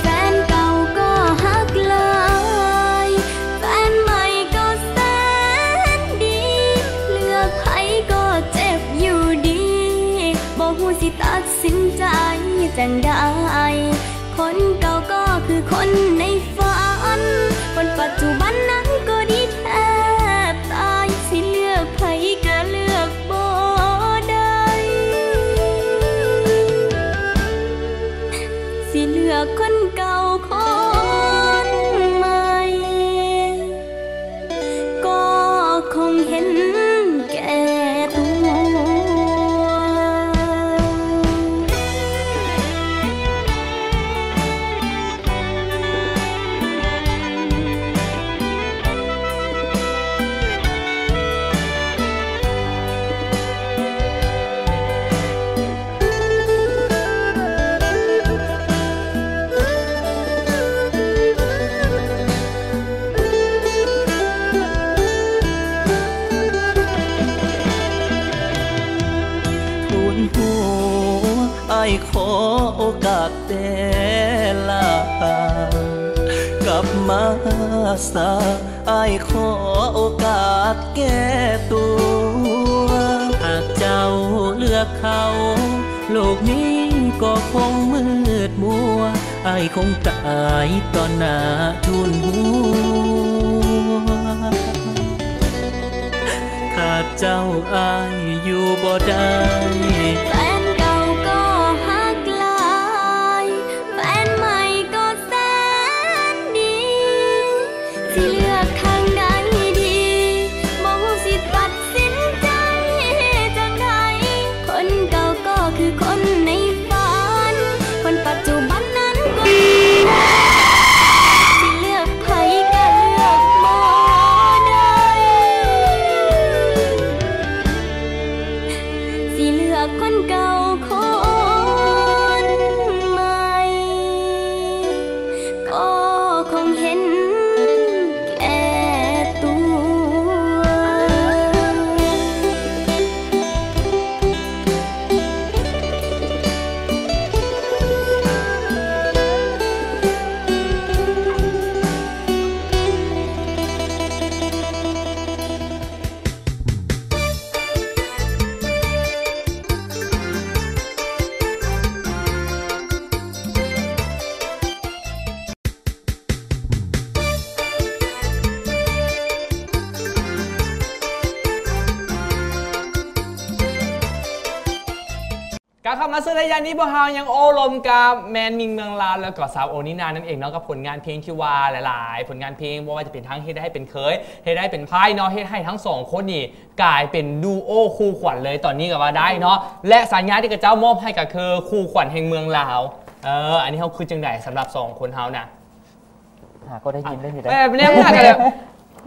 ແຟນເກົ່າກໍຮັກຫຼາຍ, ແຟນໃໝ່ກໍແສນດີ, ເລືອກໃຜກໍເຈັບຢູ່ດີ, ບໍ່ຮູ້ຊິຕັດສິນໃຈຈັ່ງໃດ. ຄົນເກົ່າກໍຄືຄົນໃນຝັນ, ຄົນປັດຈຸບັນນັ້ນກໍດີແທບຕາຍ. ຊິເລືອກໃຜກໍເລືອກບໍ່ໄດ້, ຊິເລືອກຄົນເກົ່າຄົນໃໝ່ ກໍຄົງເຫັນແກ່ຕົວ. ທູນຫົວ ອ້າຍຂໍໂອກາດແຕ່ລາ ກັບມາສາ ອ້າຍຂໍໂອກາດແກ້ຕົວ. ຫາກເຈົ້າເລືອກເຂົາ ໂລກນີ້ກໍຄົງມືດມົວ, ອ້າຍຄົງຕາຍຕໍ່ໜ້າທູນຫົວ. ຂາດເຈົ້າອ້າຍຢູ່ບໍ່ໄດ້. ແຟນເກົ່າກໍຮັກຫຼາຍ, ແຟນໃໝ່ກໍແສນດີ. ຊິເລືອກທາງໃດດີ, ບໍ່ຮູ້ຊິຕັດສິນໃຈຈັ່ງໃດ. ຄົນເກົ່າກໍຄືຄົນໃນຝັນ, ຄົນປັດຈຸບັນນັ້ນກໍ ຊິເລືອກໃຜກໍເລືອກບໍ່ໄດ້. ຊິເລືອກຄົນເກົ່າຄົນໃໝ່ ກໍຄົງເຫັນແກ່ຕົວ. ເຂົ້າມາສູ່ໄລຍະນີ້ ພວກເຮົາຍັງໂອ້ລົມກັບແມ່ນມິງເມືອງລາວ ແລ້ວກໍສາວໂອນິນານັ້ນເອງເນາະ ກັບຜົນງານເພງທີ່ວ່າຫຼາຍໆ ຜົນງານເພງ ບໍ່ວ່າຈະເປັນທັງເຮັດໃຫ້ເປັນເຄີຍ ເຮັດໃຫ້ເປັນໄພເນາະ ເຮັດໃຫ້ທັງສອງຄົນນີ້ກາຍເປັນດູໂອຄູ່ຂວັນເລີຍຕອນນີ້ກໍວ່າໄດ້ເນາະ ແລະ ສາຍາທີ່ເຂົາເຈົ້າມອບໃຫ້ກໍຄືຄູ່ຂວັນແຫ່ງເມືອງລາວ. ເອີ ອັນນີ້ເຮົາຄິດຈັ່ງໃດສຳລັບສອງຄົນເຮົານະ? ຫາກໍໄດ້ຍິນເລີຍນີ້ ແບບແນວນັ້ນກໍແບບ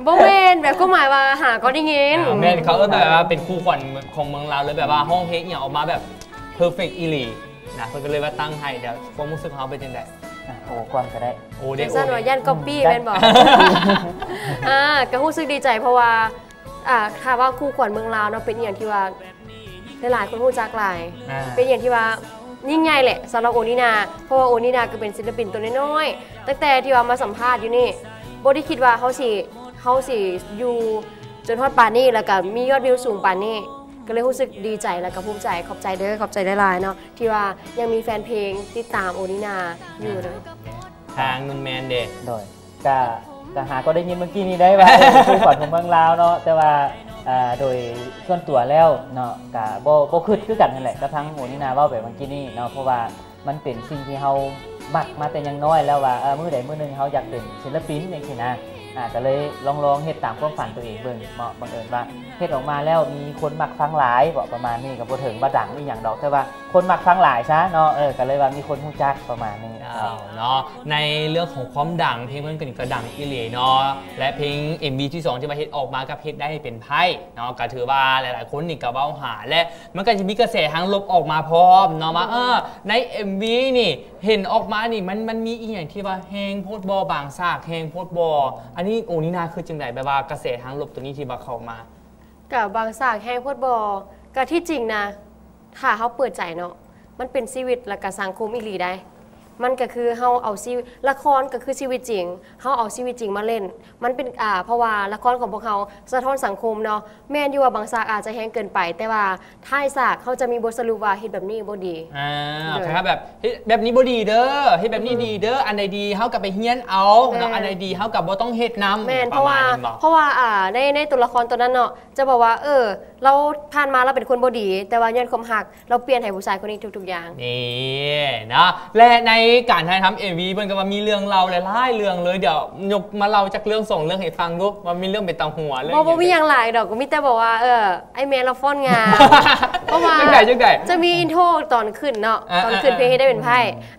ບໍ່ແມ່ນ ແບບຄວາມໝາຍວ່າຫາກໍໄດ້ຍິນ ອ່າ ແມ່ນ ເຂົາເອີ້ນແບບວ່າເປັນຄູ່ຂວັນຂອງເມືອງລາວເລີຍ ແບບວ່າຮ້ອງເພງອີ່ຫຍັງອອກມາແບບເພີເຟັກອີ່ຫຼີນະ ເພິ່ນກໍເລີຍວ່າຕັ້ງໃຫ້. ດຽວຄວາມຮູ້ສຶກຂອງເຮົາເປັນຈັ່ງໃດ? ອ່ະ ໂອ້ກ່ອນກໍໄດ້. ໂອ້ເດ້ ຈັ່ງຊັ້ນວ່າຢ້ານກັອບປີ້ແມ່ນບໍ່? ອ່າ ກໍຮູ້ສຶກດີໃຈ ເພາະວ່າ ອ່າ ຖ້າວ່າຄູ່ຂວັນເມືອງລາວເນາະ ເປັນອີ່ຫຍັງທີ່ວ່າ ຫຼາຍໆຄົນຮູ້ຈັກຫຼາຍ ອ່າ ເປັນອີ່ຫຍັງທີ່ວ່າຍິ່ງໃຫຍ່ແຫຼະສຳລັບໂອນິນາ ເພາະວ່າໂອນິນາກໍເປັນສິນລະປິນຕົວນ້ອຍໆ ຕັ້ງແຕ່ທີ່ວ່າມາສຳພາດຢູ່ນີ້ ບໍ່ໄດ້ຄິດວ່າເຮົາຊິ ເຮົາຊິຢູ່ຈົນຮອດປານນີ້ ແລ້ວກໍມີຍອດວິວສູງປານນີ້ ກໍເລີຍຮູ້ສຶກດີໃຈ ແລ້ວກໍພູມໃຈ. ຂອບໃຈເດີ ຂອບໃຈຫຼາຍໆເນາະ ທີ່ວ່າຍັງມີແຟນເພງຕິດຕາມໂອນິນາຢູ່ເດີ. ອ່າ ທາງໜຸ່ມແມນເດ? ໂດຍ ກະ ກະຫາກໍໄດ້ຍິນເມື່ອກີ້ນີ້ໄດ້ວ່າ ເອີ ຄູ່ຂວັນຂອງເມືອງລາວເນາະ ແຕ່ວ່າ ອ່າ ໂດຍສ່ວນຕົວແລ້ວເນາະ ກະບໍ່ ບໍ່ຄິດຄືກັນຫັ້ນແຫຼະ ກັບທາງໂອນິນາເວົ້າໄປເມື່ອກີ້ນີ້ເນາະ ເພາະວ່າມັນເປັນສິ່ງທີ່ເຮົາມັກມາແຕ່ຍັງນ້ອຍແລ້ວວ່າ ເອີ ມື້ໃດມື້ໜຶ່ງເຮົາຢາກເປັນສິນລະປິນຈັ່ງຊີ້ນະ ອ່າ ກະເລີຍລອງ ລອງເຮັດຕາມຄວາມຝັນຕົວເອງເບິ່ງເນາະ ບັງເອີນວ່າເຮັດອອກມາແລ້ວມີຄົນມັກຟັງຫຼາຍ ເບາະປະມານນີ້ ກະບໍ່ເຖິງວ່າດັງອີ່ຫຍັງດອກ ແຕ່ວ່າ ຄົນມັກຟັງຫຼາຍຊະເນາະ ເອີ ກໍເລີຍວ່າມີຄົນຮູ້ຈັກປະມານນີ້. ອ້າວ ເນາະ ໃນເລື່ອງຂອງຄວາມດັງ ເພງເພິ່ນກໍດັງອີ່ຫຼີເນາະ ແລະ ເພງເອັມວີທີສອງທີ່ວ່າເຮັດອອກມາກັບເຮັດໄດ້ເປັນໄພເນາະ ກໍຖືວ່າຫຼາຍໆຄົນນີ້ກໍເວົ້າຫາ ແລະ ມັນກໍຈະມີກະແສທາງລົບອອກມາພ້ອມເນາະ ວ່າ ເອີ ໃນເອັມວີນີ້ເຫັນອອກມານີ້ ມັນ ມັນມີອີ່ຫຍັງທີ່ວ່າແຮງໂພດບໍ່ ບາງສາກແຮງໂພດບໍ່? ອັນນີ້ໂອນິນາຄິດຈັ່ງໃດ ແບບວ່າກະແສທາງລົບໂຕນີ້ທີ່ວ່າເຂົ້າມາ? ກະບາງສາກແຮງໂພດບໍ່? ກະທີ່ຈິງນະ ຖ້າເຮົາເປີດໃຈເນາະ ມັນເປັນຊີວິດ ແລ້ວກະສັງຄົມອີ່ຫຼີໃດ໋ ມັນກະຄືເຮົາເອົາຊີ ລະຄອນກະຄືຊີວິດຈິງ ເຮົາເອົາຊີວິດຈິງມາຫຼິ້ນ ມັນເປັນ ອ່າ ເພາະວ່າລະຄອນຂອງພວກເຮົາສະທ້ອນສັງຄົມເນາະ ແມ່ນຢູ່ວ່າບາງສາກອາດຈະແຮງເກີນໄປ ແຕ່ວ່າທ້າຍສາກເຮົາຈະມີບົດສະຫຼຸບວ່າເຮັດແບບນີ້ບໍ່ດີ ອ່າ ໂດຍ ຄ້າຍໆແບບ ເຮັດແບບນີ້ບໍ່ດີເດີ ເຮັດແບບນີ້ດີເດີ ອັນໃດດີເຮົາກໍໄປຮຽນເອົາເນາະ ແມ່ນ ອັນໃດດີເຮົາກໍບໍ່ຕ້ອງເຮັດນຳ ແມ່ນ ເພາະວ່າ ປະມານນັ້ນບໍ່? ເພາະວ່າ ອ່າ ໃນ ໃນຕົວລະຄອນຕົວນັ້ນເນາະ ຈະບອກວ່າ ເອີ ລາວຜ່ານມາລາວເປັນຄົນບໍ່ດີ ແຕ່ວ່າຍ້ອນຄວາມຮັກ ລາວປ່ຽນໃຫ້ຜູ້ຊາຍຄົນນີ້ທຸກໆຢ່າງ ນີ້ເນາະ ແລະ ໃນການຖ່າຍທຳເອັມວີ ເພິ່ນກໍວ່າມີເລື່ອງເລົ່າຫຼາຍໆເລື່ອງເລີຍ ດຽວຍົກມາເລົ່າຈັກເລື່ອງສອງເລື່ອງໃຫ້ຟັງດູ ວ່າມີເລື່ອງເປັນຕາຫົວເລື່ອງ ບໍ່ ບໍ່ມີຫຍັງຫຼາຍດອກ ກໍມີແຕ່ບອກວ່າ ເອີ ອ້າຍແມນລາວຟ້ອນງາມ ເພາະວ່າ ຈັ່ງໃດ ຈັ່ງໃດ? ຈະມີອິນໂທຕອນຂຶ້ນເນາະ ອ່າ ຕອນຂຶ້ນເພງເຮັດໄດ້ເປັນໄພ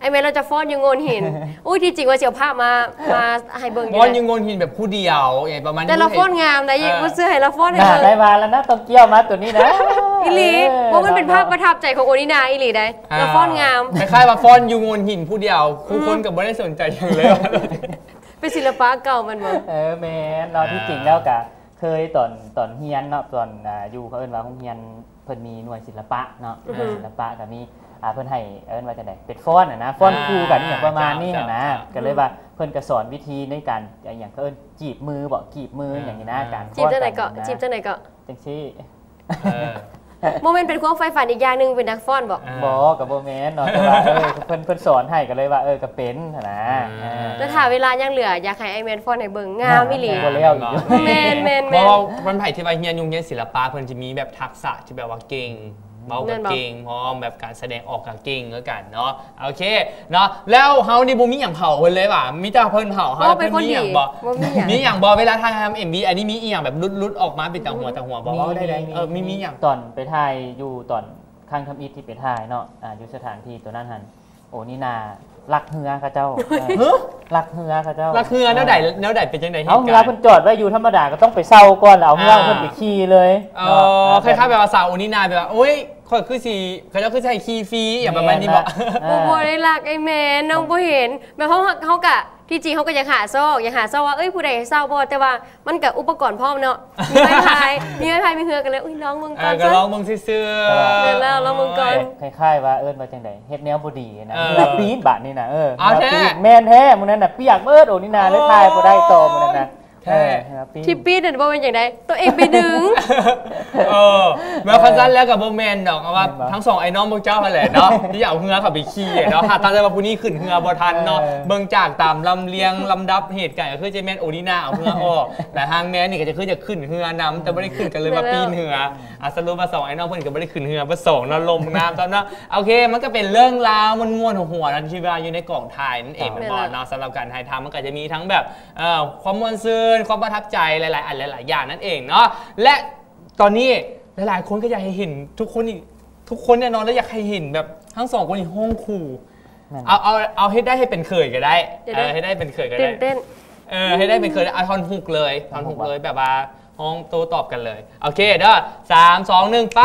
ອ້າຍແມນລາວຈະຟ້ອນຢູ່ໂງນຫີນ ໂອ້ຍ ທີ່ຈິງວ່າຊິເອົາພາບມາ ມາໃຫ້ເບິ່ງຢູ່ ຟ້ອນຢູ່ໂງນຫີນແບບຜູ້ດຽວ ຫຍັງປະມານນີ້ ແຕ່ລາວຟ້ອນງາມໃດ໋ ເອີ ບໍ່ເຊື່ອໃຫ້ລາວຟ້ອນໃຫ້ເບິ່ງ ໄດ້ວ່າແລ້ວນະ ຕ້ອງກ້ຽວມາຕົວນີ້ນະ ອີ່ຫຼີ ເອີ ບໍ່ ມັນເປັນພາບປະທັບໃຈຂອງໂອນິນາອີ່ຫຼີໃດ໋ ອ່າ ລາວຟ້ອນງາມ ຄ້າຍໆວ່າຟ້ອນຢູ່ໂງນຫີນຜູ້ດຽວ ຄູ່ຄົນກໍບໍ່ໄດ້ສົນໃຈຫຍັງເລີຍ ເປັນສິລະປະເກົ່າແມ່ນບໍ່? ເອີ ແມ່ນເນາະ ອ່າ ທີ່ຈິງແລ້ວກະ ເຄີຍຕອນ ຕອນຮຽນເນາະ ຕອນ ອ່າ ຢູ່ ເຂົາເອີ້ນວ່າໂຮງຮຽນ ເພິ່ນມີໜ່ວຍສິລະປະເນາະ ອືຮຶ ໜ່ວຍສິລະປະກໍມີ ອ່າ ເພິ່ນໃຫ້ ເອີ້ນວ່າຈັ່ງໃດ ເປັນຟ້ອນຫັ້ນນະ ຟ້ອນ ອ່າ ຄູ່ກັນອີ່ຫຍັງປະມານນີ້ຫັ້ນນະ ອ່າ ເຈົ້າ ກໍເລີຍວ່າ ອືມ ເພິ່ນກໍສອນວິທີໃນການ ອີ່ຫຍັງ ເຂົາເອີ້ນຈີບມືບໍ ກີບມື ອ່າ ຫຍັງນີ້ນະ ອ່າ ການຟ້ອນກັນ ຈີບຈັ່ງໃດເກາະ ຈີບຈັ່ງໃດເກາະ ຈັ່ງຊີ້ ເອີ ບໍ່ແມ່ນເປັນຄວາມໃຝ່ຝັນອີກຢ່າງໜຶ່ງເປັນນັກຟ້ອນບໍ? ອ່າ ບໍ່ ກໍບໍ່ແມ່ນເນາະ ແຕ່ວ່າ ເອີ ເພິ່ນ ເພິ່ນສອນໃຫ້ກໍເລີຍວ່າ ເອີ ກໍເປັນຫັ້ນນະ ອ່າ ເອີ ແຕ່ຖ້າເວລາຍັງເຫຼືອ ຢາກໃຫ້ອ້າຍແມ່ນຟ້ອນໃຫ້ເບິ່ງ ງາມອີ່ຫຼີ ບໍ່ແລ້ວອີກ ແມ່ນໆໆ ເພາະວ່າມັນ ໃຜທີ່ວ່າຮຽນຢູ່ໂຮງຮຽນສິລະປະ ເພິ່ນຈະມີແບບທັກສະທີ່ແບບວ່າເກັ່ງ ເວົ້າກໍເກັ່ງ ແມ່ນບໍ່? ພ້ອມແບບການສະແດງອອກກໍເກັ່ງຄືກັນເນາະ ໂອເຄເນາະ ແລ້ວເຮົານີ້ບໍ່ມີຫຍັງເຜົາເພິ່ນເລີຍຫວາ? ມີແຕ່ເພິ່ນເຜົາເຮົາ ເພິ່ນມີຫຍັງບໍ່? ບໍ່ມີຫຍັງ ມີຫຍັງບໍ່? ເວລາຖ່າຍທຳເອັມວີ ອັນນີ້ມີອີ່ຫຍັງແບບຫຼຸດໆອອກມາເປັນຕາຫົວ ອືມ ຕາຫົວບໍ່? ເວົ້າໄດ້ ເອີ ມີ ມີຫຍັງ? ຕອນໄປຖ່າຍຢູ່ຕອນຄັ້ງທຳອິດທີ່ໄປຖ່າຍເນາະ ອ່າ ຢູ່ສະຖານທີ່ຕົວນັ້ນຫັ້ນ ໂອ ນີ້ນາ ລັກເຮືອເຂົາເຈົ້າ ຮະ? ລັກເຮືອເຂົາເຈົ້າ ລັກເຮືອແນວໃດ? ເອີ ແນວໃດ? ເປັນຈັ່ງໃດເຫດການ? ເອົາເຮືອເພິ່ນຈອດໄວ້ຢູ່ທຳມະດາ ກໍຕ້ອງໄປເຊົ່າກ່ອນ ແລ້ວເອົາເຮືອເພິ່ນໄປຂີ່ເລີຍ ອ່າ ເນາະ ອ່າ ຄ້າຍໆແບບວ່າສາວໂອນີນາ ແບບວ່າ ໂອ້ຍ ຂ້ອຍຄືຊິ ເຂົາເຈົ້າຄືຊິໃຫ້ຂີ່ຟຣີ ອີ່ຫຍັງປະມານນີ້ບໍ? ແມ່ນນະ ເອີ ບໍ່ ບໍ່ໄດ້ລັກ ອ້າຍແມ່ນ ນ້ອງບໍ່ເຫັນ ແບບເຮົາ ເຮົາກະ ທີ່ຈິງເຮົາກໍຢາກຫາຊອກ ຢາກຫາຊອກວ່າ ເອີຍ ຜູ້ໃດໃຫ້ເຊົ່າບໍ່? ແຕ່ວ່າມັນກະອຸປະກອນພ້ອມເນາະ ມີໄມ້ພາຍ ມີໄມ້ພາຍ ມີເຮືອ ກໍເລີຍ ອຸ້ຍ ລອງເບິ່ງກ່ອນ ເອີ ກໍລອງເບິ່ງຊື່ໆ ແມ່ນແລ້ວ ລອງເບິ່ງກ່ອນ ໂອ້ຍ ຄ້າຍໆວ່າ ເອີ້ນວ່າຈັ່ງໃດ ເຮັດແນວບໍ່ດີນະ ເອີ ເຮືອປີນບາດນີ້ນະ ເອີ ເອົາແທ້ ເຮືອປີນ ແມ່ນແທ້ ມື້ນັ້ນນະ ປຽກເບີດ ໂອນີນາ ເລີຍຖ່າຍບໍ່ໄດ້ຕໍ່ມື້ນັ້ນນະ ແທ້ ເອີ ທີ່ປີ້ນນັ້ນບໍ່ແມ່ນຫຍັງໃດ ຕົວເອງໄປດຶງ. ເອີ ແບບຄັນຊັ້ນແລ້ວກໍບໍ່ແມ່ນດອກ ເພາະວ່າ ແມ່ນບໍ່? ທັງສອງອ້າຍນ້ອງພວກເຈົ້າຫັ້ນແຫຼະເນາະ ທີ່ເອົາເຮືອເຂົາໄປຂີ່ເນາະ. ຫາກແຕ່ວ່າຜູ້ນີ້ຂຶ້ນເຮືອບໍ່ທັນເນາະ. ເອີ ເບິ່ງຈາກຕາມລຳລຽງລຳດັບເຫດການ ກໍຄືຈະແມ່ນໂອນີນາເອົາເຮືອອອກ ແລະ ທາງແມ່ນີ້ກໍຈະຄືຈະຂຶ້ນເຮືອນຳ ແຕ່ບໍ່ໄດ້ຂຶ້ນ ກໍເລີຍວ່າປີ້ນເຮືອ. ອ່າ ສະຫຼຸບວ່າສອງອ້າຍນ້ອງເພິ່ນກໍບໍ່ໄດ້ຂຶ້ນເຮືອເບິດສອງເນາະ ລົງນ້ຳຊ້ຳເນາະ. ໂອເຄ ມັນກໍເປັນເລື່ອງລາວມ່ວນໆ ຫົວໆ ເນາະ ທີ່ວ່າຢູ່ໃນກອງຖ່າຍນັ້ນເອງ ແມ່ນບໍ່ເນາະ. ສຳລັບການຖ່າຍທຳມັນກໍຈະມີທັງແບບ ເອີ ຄວາມມ່ວນຊື່ນ ຄວາມປະທັບໃຈ ຫຼາຍໆ ອັນ ຫຼາຍໆ ຢ່າງນັ້ນເອງເນາະ. ແລະ ຕອນນີ້ຫຼາຍໆ ຄົນກໍຢາກໃຫ້ເຫັນທຸກຄົນອີກ ທຸກຄົນແນ່ນອນ ແລະ ຢາກໃຫ້ເຮັນແບບທັງສອງຄົນນີ້ຮ້ອງຄູ່. ແມ່ນ ເອົາ ເອົາ ເອົາເຮັດໄດ້ໃຫ້ເປັນເຂີນກໍໄດ້. ດຽວ ເອີ ເຮັດໄດ້ເປັນເຂີນກໍໄດ້ ຕື່ນເຕັ້ນ. ເອີ ເຮັດໄດ້ເປັນເຂີນ ເອົາທ່ອນຮຸກເລີຍ ທ່ອນຮຸກເລີຍ ແບບວ່າຮ້ອງໂຕ້ຕອບກັນເລີຍ. ໂອເຄເດີ ສາມ ສອງ ໜຶ່ງ ໄປ.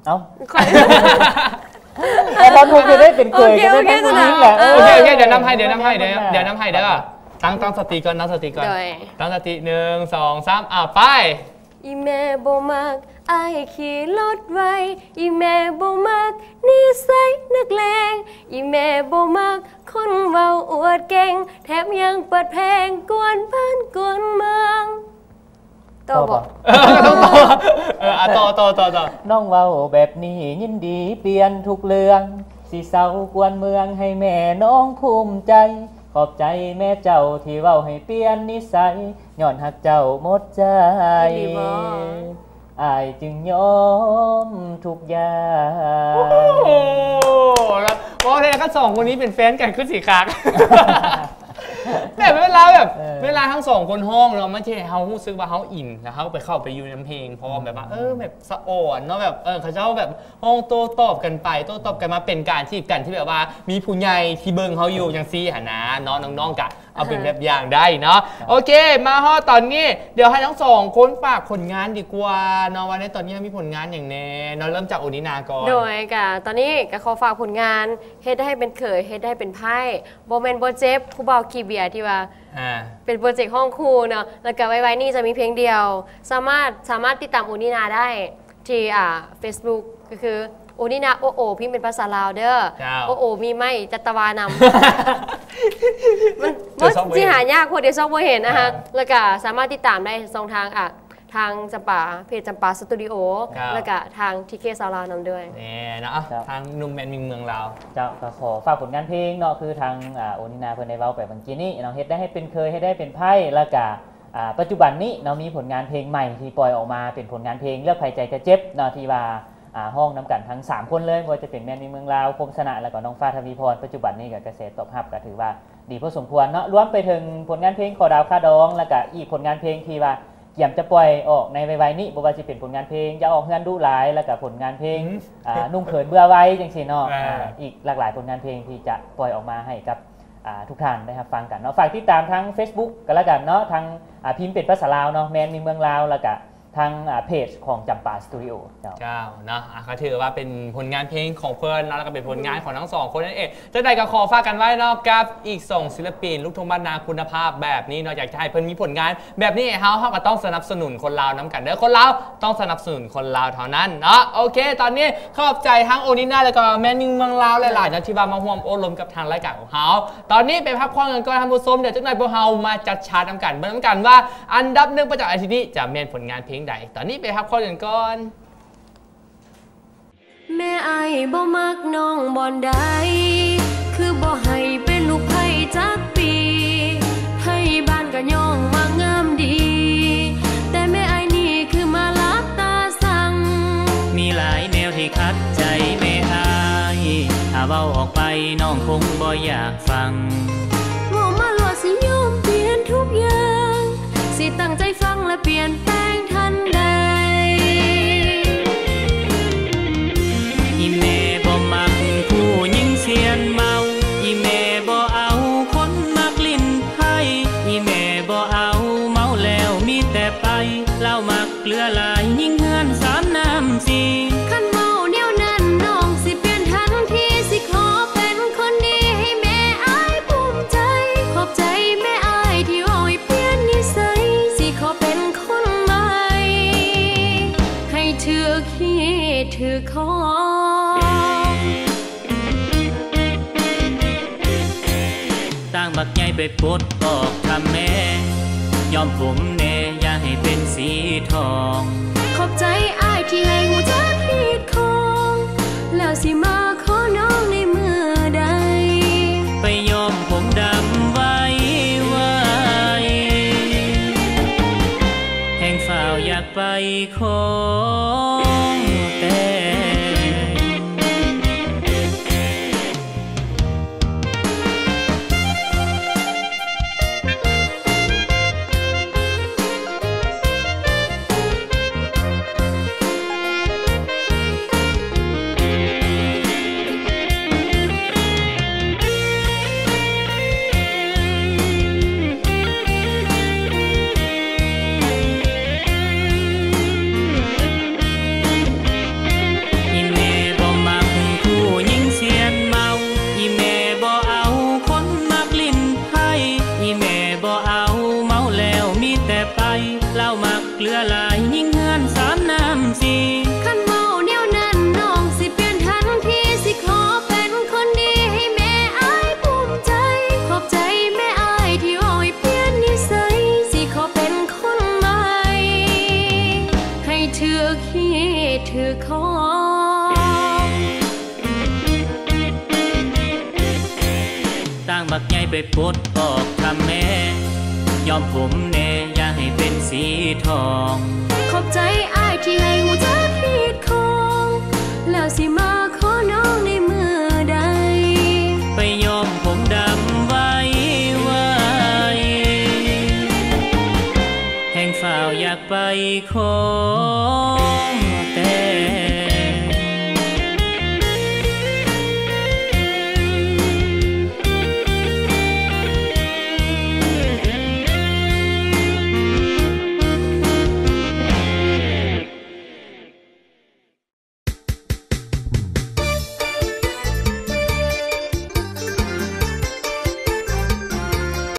ເອົ້າ ຂ້ອຍ ແຕ່ທ່ອນຮຸກຈະໄດ້ເປັນເຂີນ ໂອເຄ ກໍໄດ້ ໂອເຄ ທັງຜູ້ຍິງແຫຼະ. ໂອເຄ ໂອເຄ ດຽວນຳໃຫ້ ດຽວນຳໃຫ້ ດຽວນຳໃຫ້ເດີ. ຕັ້ງ ຕັ້ງສະຕິກ່ອນ ຕັ້ງສະຕິກ່ອນ ໂດຍ ຕັ້ງສະຕິ ໜຶ່ງ ສອງ ສາມ ອ້າວ ໄປ. ອີ່ແມ່ບໍ່ມັກອ້າຍຂີ່ລົດໄວ ອີ່ແມ່ບໍ່ມັກນິໄສນັກເລງ ອີ່ແມ່ບໍ່ມັກຄົນເວົ້າອວດເກັ່ງ ແຖມຍັງເປີດເພງກວນບ້ານກວນເມືອງ. ຕໍ່ບໍ່? ເອີ ຕ້ອງຕໍ່. ເອີ ອ່ະ ຕໍ່ ຕໍ່ ຕໍ່ ຕໍ່. ນ້ອງເວົ້າແບບນີ້ຍິນດີປ່ຽນທຸກເລື່ອງ ຊິເຊົາກວນເມືອງໃຫ້ແມ່ນ້ອງພູມໃຈ ຂອບໃຈແມ່ເຈົ້າທີ່ເວົ້າໃຫ້ປ່ຽນນິໄສ ຍ້ອນຮັກເຈົ້າໝົດໃຈ ອີ່ຫຼີບໍ່? ອ້າຍຈຶ່ງຍອມທຸກຢ່າງ. ໂອ້ໂຫ ເວົ້າແທ້ ຄັນສອງຄົນນີ້ເປັນແຟນກັນຄືຊິຄັກ. ແບບເວລາແບບ ເອີ ເວລາທັງສອງຄົນຮ້ອງເນາະ ມັນຈະໃຫ້ເຮົາຮູ້ສຶກວ່າເຮົາອິນ ແລ້ວເຮົາໄປເຂົ້າໄປຢູ່ນຳເພງພ້ອມ ອືມ ແບບວ່າ ເອີ ແບບສະອອນເນາະ ແບບ ເອີ ເຂົາເຈົ້າແບບຮ້ອງໂຕ້ຕອບກັນໄປໂຕ້ຕອບກັນມາ ເປັນການຈີບກັນທີ່ແບບວ່າມີຜູ້ໃຫຍ່ທີ່ເບິ່ງເຮົາຢູ່ຈັ່ງຊີ້ຫັ້ນນະເນາະ. ນ້ອງໆ ກະ ເອົາເປັນແບບຢ່າງໄດ້ເນາະ. ໂອເຄ ມາຮອດຕອນນີ້ ດຽວໃຫ້ທັງສອງຄົນຝາກຜົນງານດີກວ່າເນາະ ວ່າໃນຕອນນີ້ມີຜົນງານຫຍັງແດ່ເນາະ. ເລີ່ມຈາກໂອນິນາກ່ອນ. ໂດຍ ກະຕອນນີ້ກະຂໍຝາກຜົນງານເຮັດໄດ້ເປັນເຂີຍ ເຮັດໄດ້ເປັນໄພ້ ບໍ່ແມ່ນບໍ່ເຈັບ ຜູ້ບ່າວຂີ້ເບຍ ທີ່ວ່າ ອ່າ ເປັນໂປຣເຈັກຮ້ອງຄູ່ເນາະ. ແລ້ວກະໄວໆນີ້ຈະມີເພງດຽວ ສາມາດ ສາມາດຕິດຕາມໂອນິນາໄດ້ທີ່ ອ່າ ເຟສບຸກ ກໍຄື ໂອນິນາໂອໂອ ພິມເປັນພາສາລາວເດີ. ໂອໂອມີໄມ້ຈັດຕະວານຳ. ມັນ ເດີຊອກບໍ່ເຫັນ ຊິຫາຍາກ ພວກເດີຊອກບໍ່ເຫັນນະຮະ. ອ່າ ແລ້ວກະສາມາດຕິດຕາມໄດ້ຊ່ອງທາງ ອ່າ ທາງຈຳປາ ເພຈຈຳປາສະຕູດິໂອ ແລ້ວກະທາງທີເຄຊາວລາວນຳດ້ວຍ. ແນ່ເນາະ ທາງໜຸ່ມແມ່ນມິງເມືອງລາວ. ເຈົ້າ ກະຂໍຝາກຜົນງານເພງເນາະ ຄືທາງ ອ່າ ໂອນິນາເພິ່ນໄດ້ເວົ້າໄປເມື່ອກີ້ນີ້ເນາະ ເຮັດໄດ້ໃຫ້ເປັນເຂີຍ ເຮັດໄດ້ເປັນໄພ້ ແລ້ວກະ ອ່າ ປັດຈຸບັນນີ້ເນາະ ມີຜົນງານເພງໃໝ່ທີ່ປ່ອຍອອກມາ ເປັນຜົນງານເພງເລືອກໃຜໃຈກະເຈັບເນາະ ທີ່ວ່າ ອ່າ ຮ້ອງນຳກັນທັງສາມຄົນເລີຍ ບໍ່ວ່າຈະເປັນແມ່ນມີເມືອງລາວ ພົມຊະນະ ແລ້ວກໍນ້ອງຟ້າທະວີພອນ. ປັດຈຸບັນນີ້ກໍກະແສຕອບຮັບກໍຖືວ່າດີພໍສົມຄວນເນາະ ລວມໄປເຖິງຜົນງານເພງຂໍດາວຄາດອງ ແລ້ວກະອີກຜົນງານເພງທີ່ວ່າກຽມຈະປ່ອຍອອກໃນໄວໆນີ້ ບໍ່ວ່າຊິເປັນຜົນງານເພງຢ່າອອກເຮືອນດຸຫຼາຍ ແລ້ວກະຜົນງານເພງ ອືມ ອ່າ ນຸ່ງເຂີນເບື່ອໄວ ຈັ່ງຊີ້ເນາະ. ອ່າ ອ່າ ອີກຫຼາກຫຼາຍຜົນງານເພງທີ່ຈະປ່ອຍອອກມາໃຫ້ກັບ ອ່າ ທຸກທ່ານໄດ້ຮັບຟັງກັນເນາະ. ຝາກຕິດຕາມທາງເຟສບຸກກໍແລ້ວກັນເນາະ ທາງ ອ່າ ພິມເປັນພາສາລາວເນາະ ແມ່ນມີເມືອງລາວ ແລ້ວກະທາງ ອ່າ ເພຈຂອງຈຳປາສະຕູດິໂອ. ເຈົ້າ ເຈົ້າເນາະ ອ່າ ກໍຖືວ່າເປັນຜົນງານເພງຂອງເພິ່ນເນາະ ແລ້ວກໍເປັນຜົນງານຂອງທັງສອງຄົນນັ້ນເອງ. ຈັ່ງໃດກໍຂໍຝາກກັນໄວ້ເນາະ ກັບອີກສອງສິນລະປິນລູກທົ່ງບ້ານນາຄຸນນະພາບແບບນີ້ເນາະ. ຢາກຈະໃຫ້ເພິ່ນມີຜົນງານແບບນີ້ໃຫ້ເຮົາ ເຮົາກໍຕ້ອງສະໜັບສະໜູນຄົນລາວນຳກັນເດີ. ຄົນລາວຕ້ອງສະໜັບສະໜູນຄົນລາວເທົ່ານັ້ນເນາະ. ໂອເຄ ຕອນນີ້ຂອບໃຈທັງໂອນິນາ ແລ້ວກໍແມ່ນມິງເມືອງລາວຫຼາຍໆເນາະ ທີ່ວ່າມາຮ່ວມໂອ້ລົມກັບທາງລາຍການຂອງເຮົາ. ຕອນນີ້ໄປພັກຜ່ອນກັນກ່ອນທ່ານຜູ້ຊົມ ດຽວຈັກໜ່ອຍພວກເຮົາມາຈັດຊາດນຳກັນ ເບິ່ງນຳກັນວ່າອັນດັບໜຶ່ງປະຈຳອາທິດນີ້ຈະແມ່ນຜົນງານເພງໃດ. ຕອນນີ້ໄປພັກຜ່ອນກັນກ່ອນ. ແມ່ອ້າຍບໍ່ມັກນ້ອງບ່ອນໃດ ຄືບໍ່ໃຫ້ເປັນລູກໃຜຈັກປີ ໄທບ້ານກໍຍ້ອງວ່າງາມດີ ແຕ່ແມ່ອ້າຍນີ້ຄືມາຫຼັບຕາສັງ ມີຫຼາຍແນວທີ່ຂັດໃຈແມ່ອ້າຍ ຖ້າເວົ້າອອກໄປນ້ອງຄົງບໍ່ຢາກຟັງ ເວົ້າມາໂລດ ຊິຍອມປ່ຽນທຸກຢ່າງ ຊິຕັ້ງໃຈຟັງ ແລະ ປ່ຽນແປງທັນໃດ. ອີ່ແມ່ບໍ່ມັກຜູ້ຍິງຊຽນເມົາ ອີ່ແມ່ບໍ່ເອົາຄົນມັກຫຼິ້ນໄພ້ ອີ່ແມ່ບໍ່ເອົາເມົາແລ້ວມີແຕ່ໄປ ລາວມັກ ເຫຼືອຫຼາຍຍິງເຮືອນສາມນ້ຳສີ່ ຄັນເວົ້າແນວນັ້ນນ້ອງຊິປ່ຽນທັນທີ ຊິຂໍເປັນຄົນດີໃຫ້ແມ່ອ້າຍພູມໃຈ ຂອບໃຈແມ່ອ້າຍທີ່ເວົ້າໃຫ້ປ່ຽນນິໄສ ຊິຂໍເປັນຄົນໃໝ່ໃຫ້ຖືກຮີດຖືກຄອງ. ຕ່າງບັກໃຫຍ່ໄປປົດອອກຖ້າແມ່ ຍ້ອມຜົມແດ່ ຢ່າໃຫ້ເປັນສີທອງ. ຂອບໃຈອ້າຍທີ່ໃຫ້ຮູ້ຈັກຮີດຄອງ ແລ້ວຊິມາຂໍນ້ອງໃນມື້ໃດ. ໄປຍ້ອມຜົມດຳໄວໆ ແຮ່ງຟ້າວຢາກໄປ ຂອງແຕ່ ອີ່ແມ່ບໍ່ມັກຜູ້ຍິງຊຽນເມົາ, ອີ່ແມ່ບໍ່ເອົາຄົນມັກຫຼິ້ນໄພ້, ອີ່ແມ່ບໍ່ເອົາເມົາແລ້ວມີແຕ່ໄປ, ລາວມັກເຫຼືອຫຼາຍຍິງເຮືອນສາມນ້ຳສີ່. ຄັນເວົ້າແນວນັ້ນນ້ອງຊິປ່ຽນທັນທີ, ຊິຂໍເປັນຄົນດີໃຫ້ແມ່ອ້າຍພູມໃຈ. ຂອບໃຈແມ່ອ້າຍທີ່ເວົ້າໃຫ້ປ່ຽນນິໄສ, ຊິຂໍເປັນຄົນໃໝ່ ໃຫ້ຖືກຮີດຖືກຄອງ. ຕ່າງບັກໃຫຍ່ໄປປົດອອກທຳແມ່, ຍ້ອມຜົມແດ່ ຢ່າໃຫ້ເປັນສີທອງ. ຂອບໃຈອ້າຍທີ່ໃຫ້ຮູ້ຈັກຮີດຄອງ, ແລ້ວຊິມາຂໍນ້ອງໃນມື້ໃດ. ໄປຍ້ອມຜົມດຳໄວໆ ແຮ່ງຟ້າວຢາກໄປຂໍ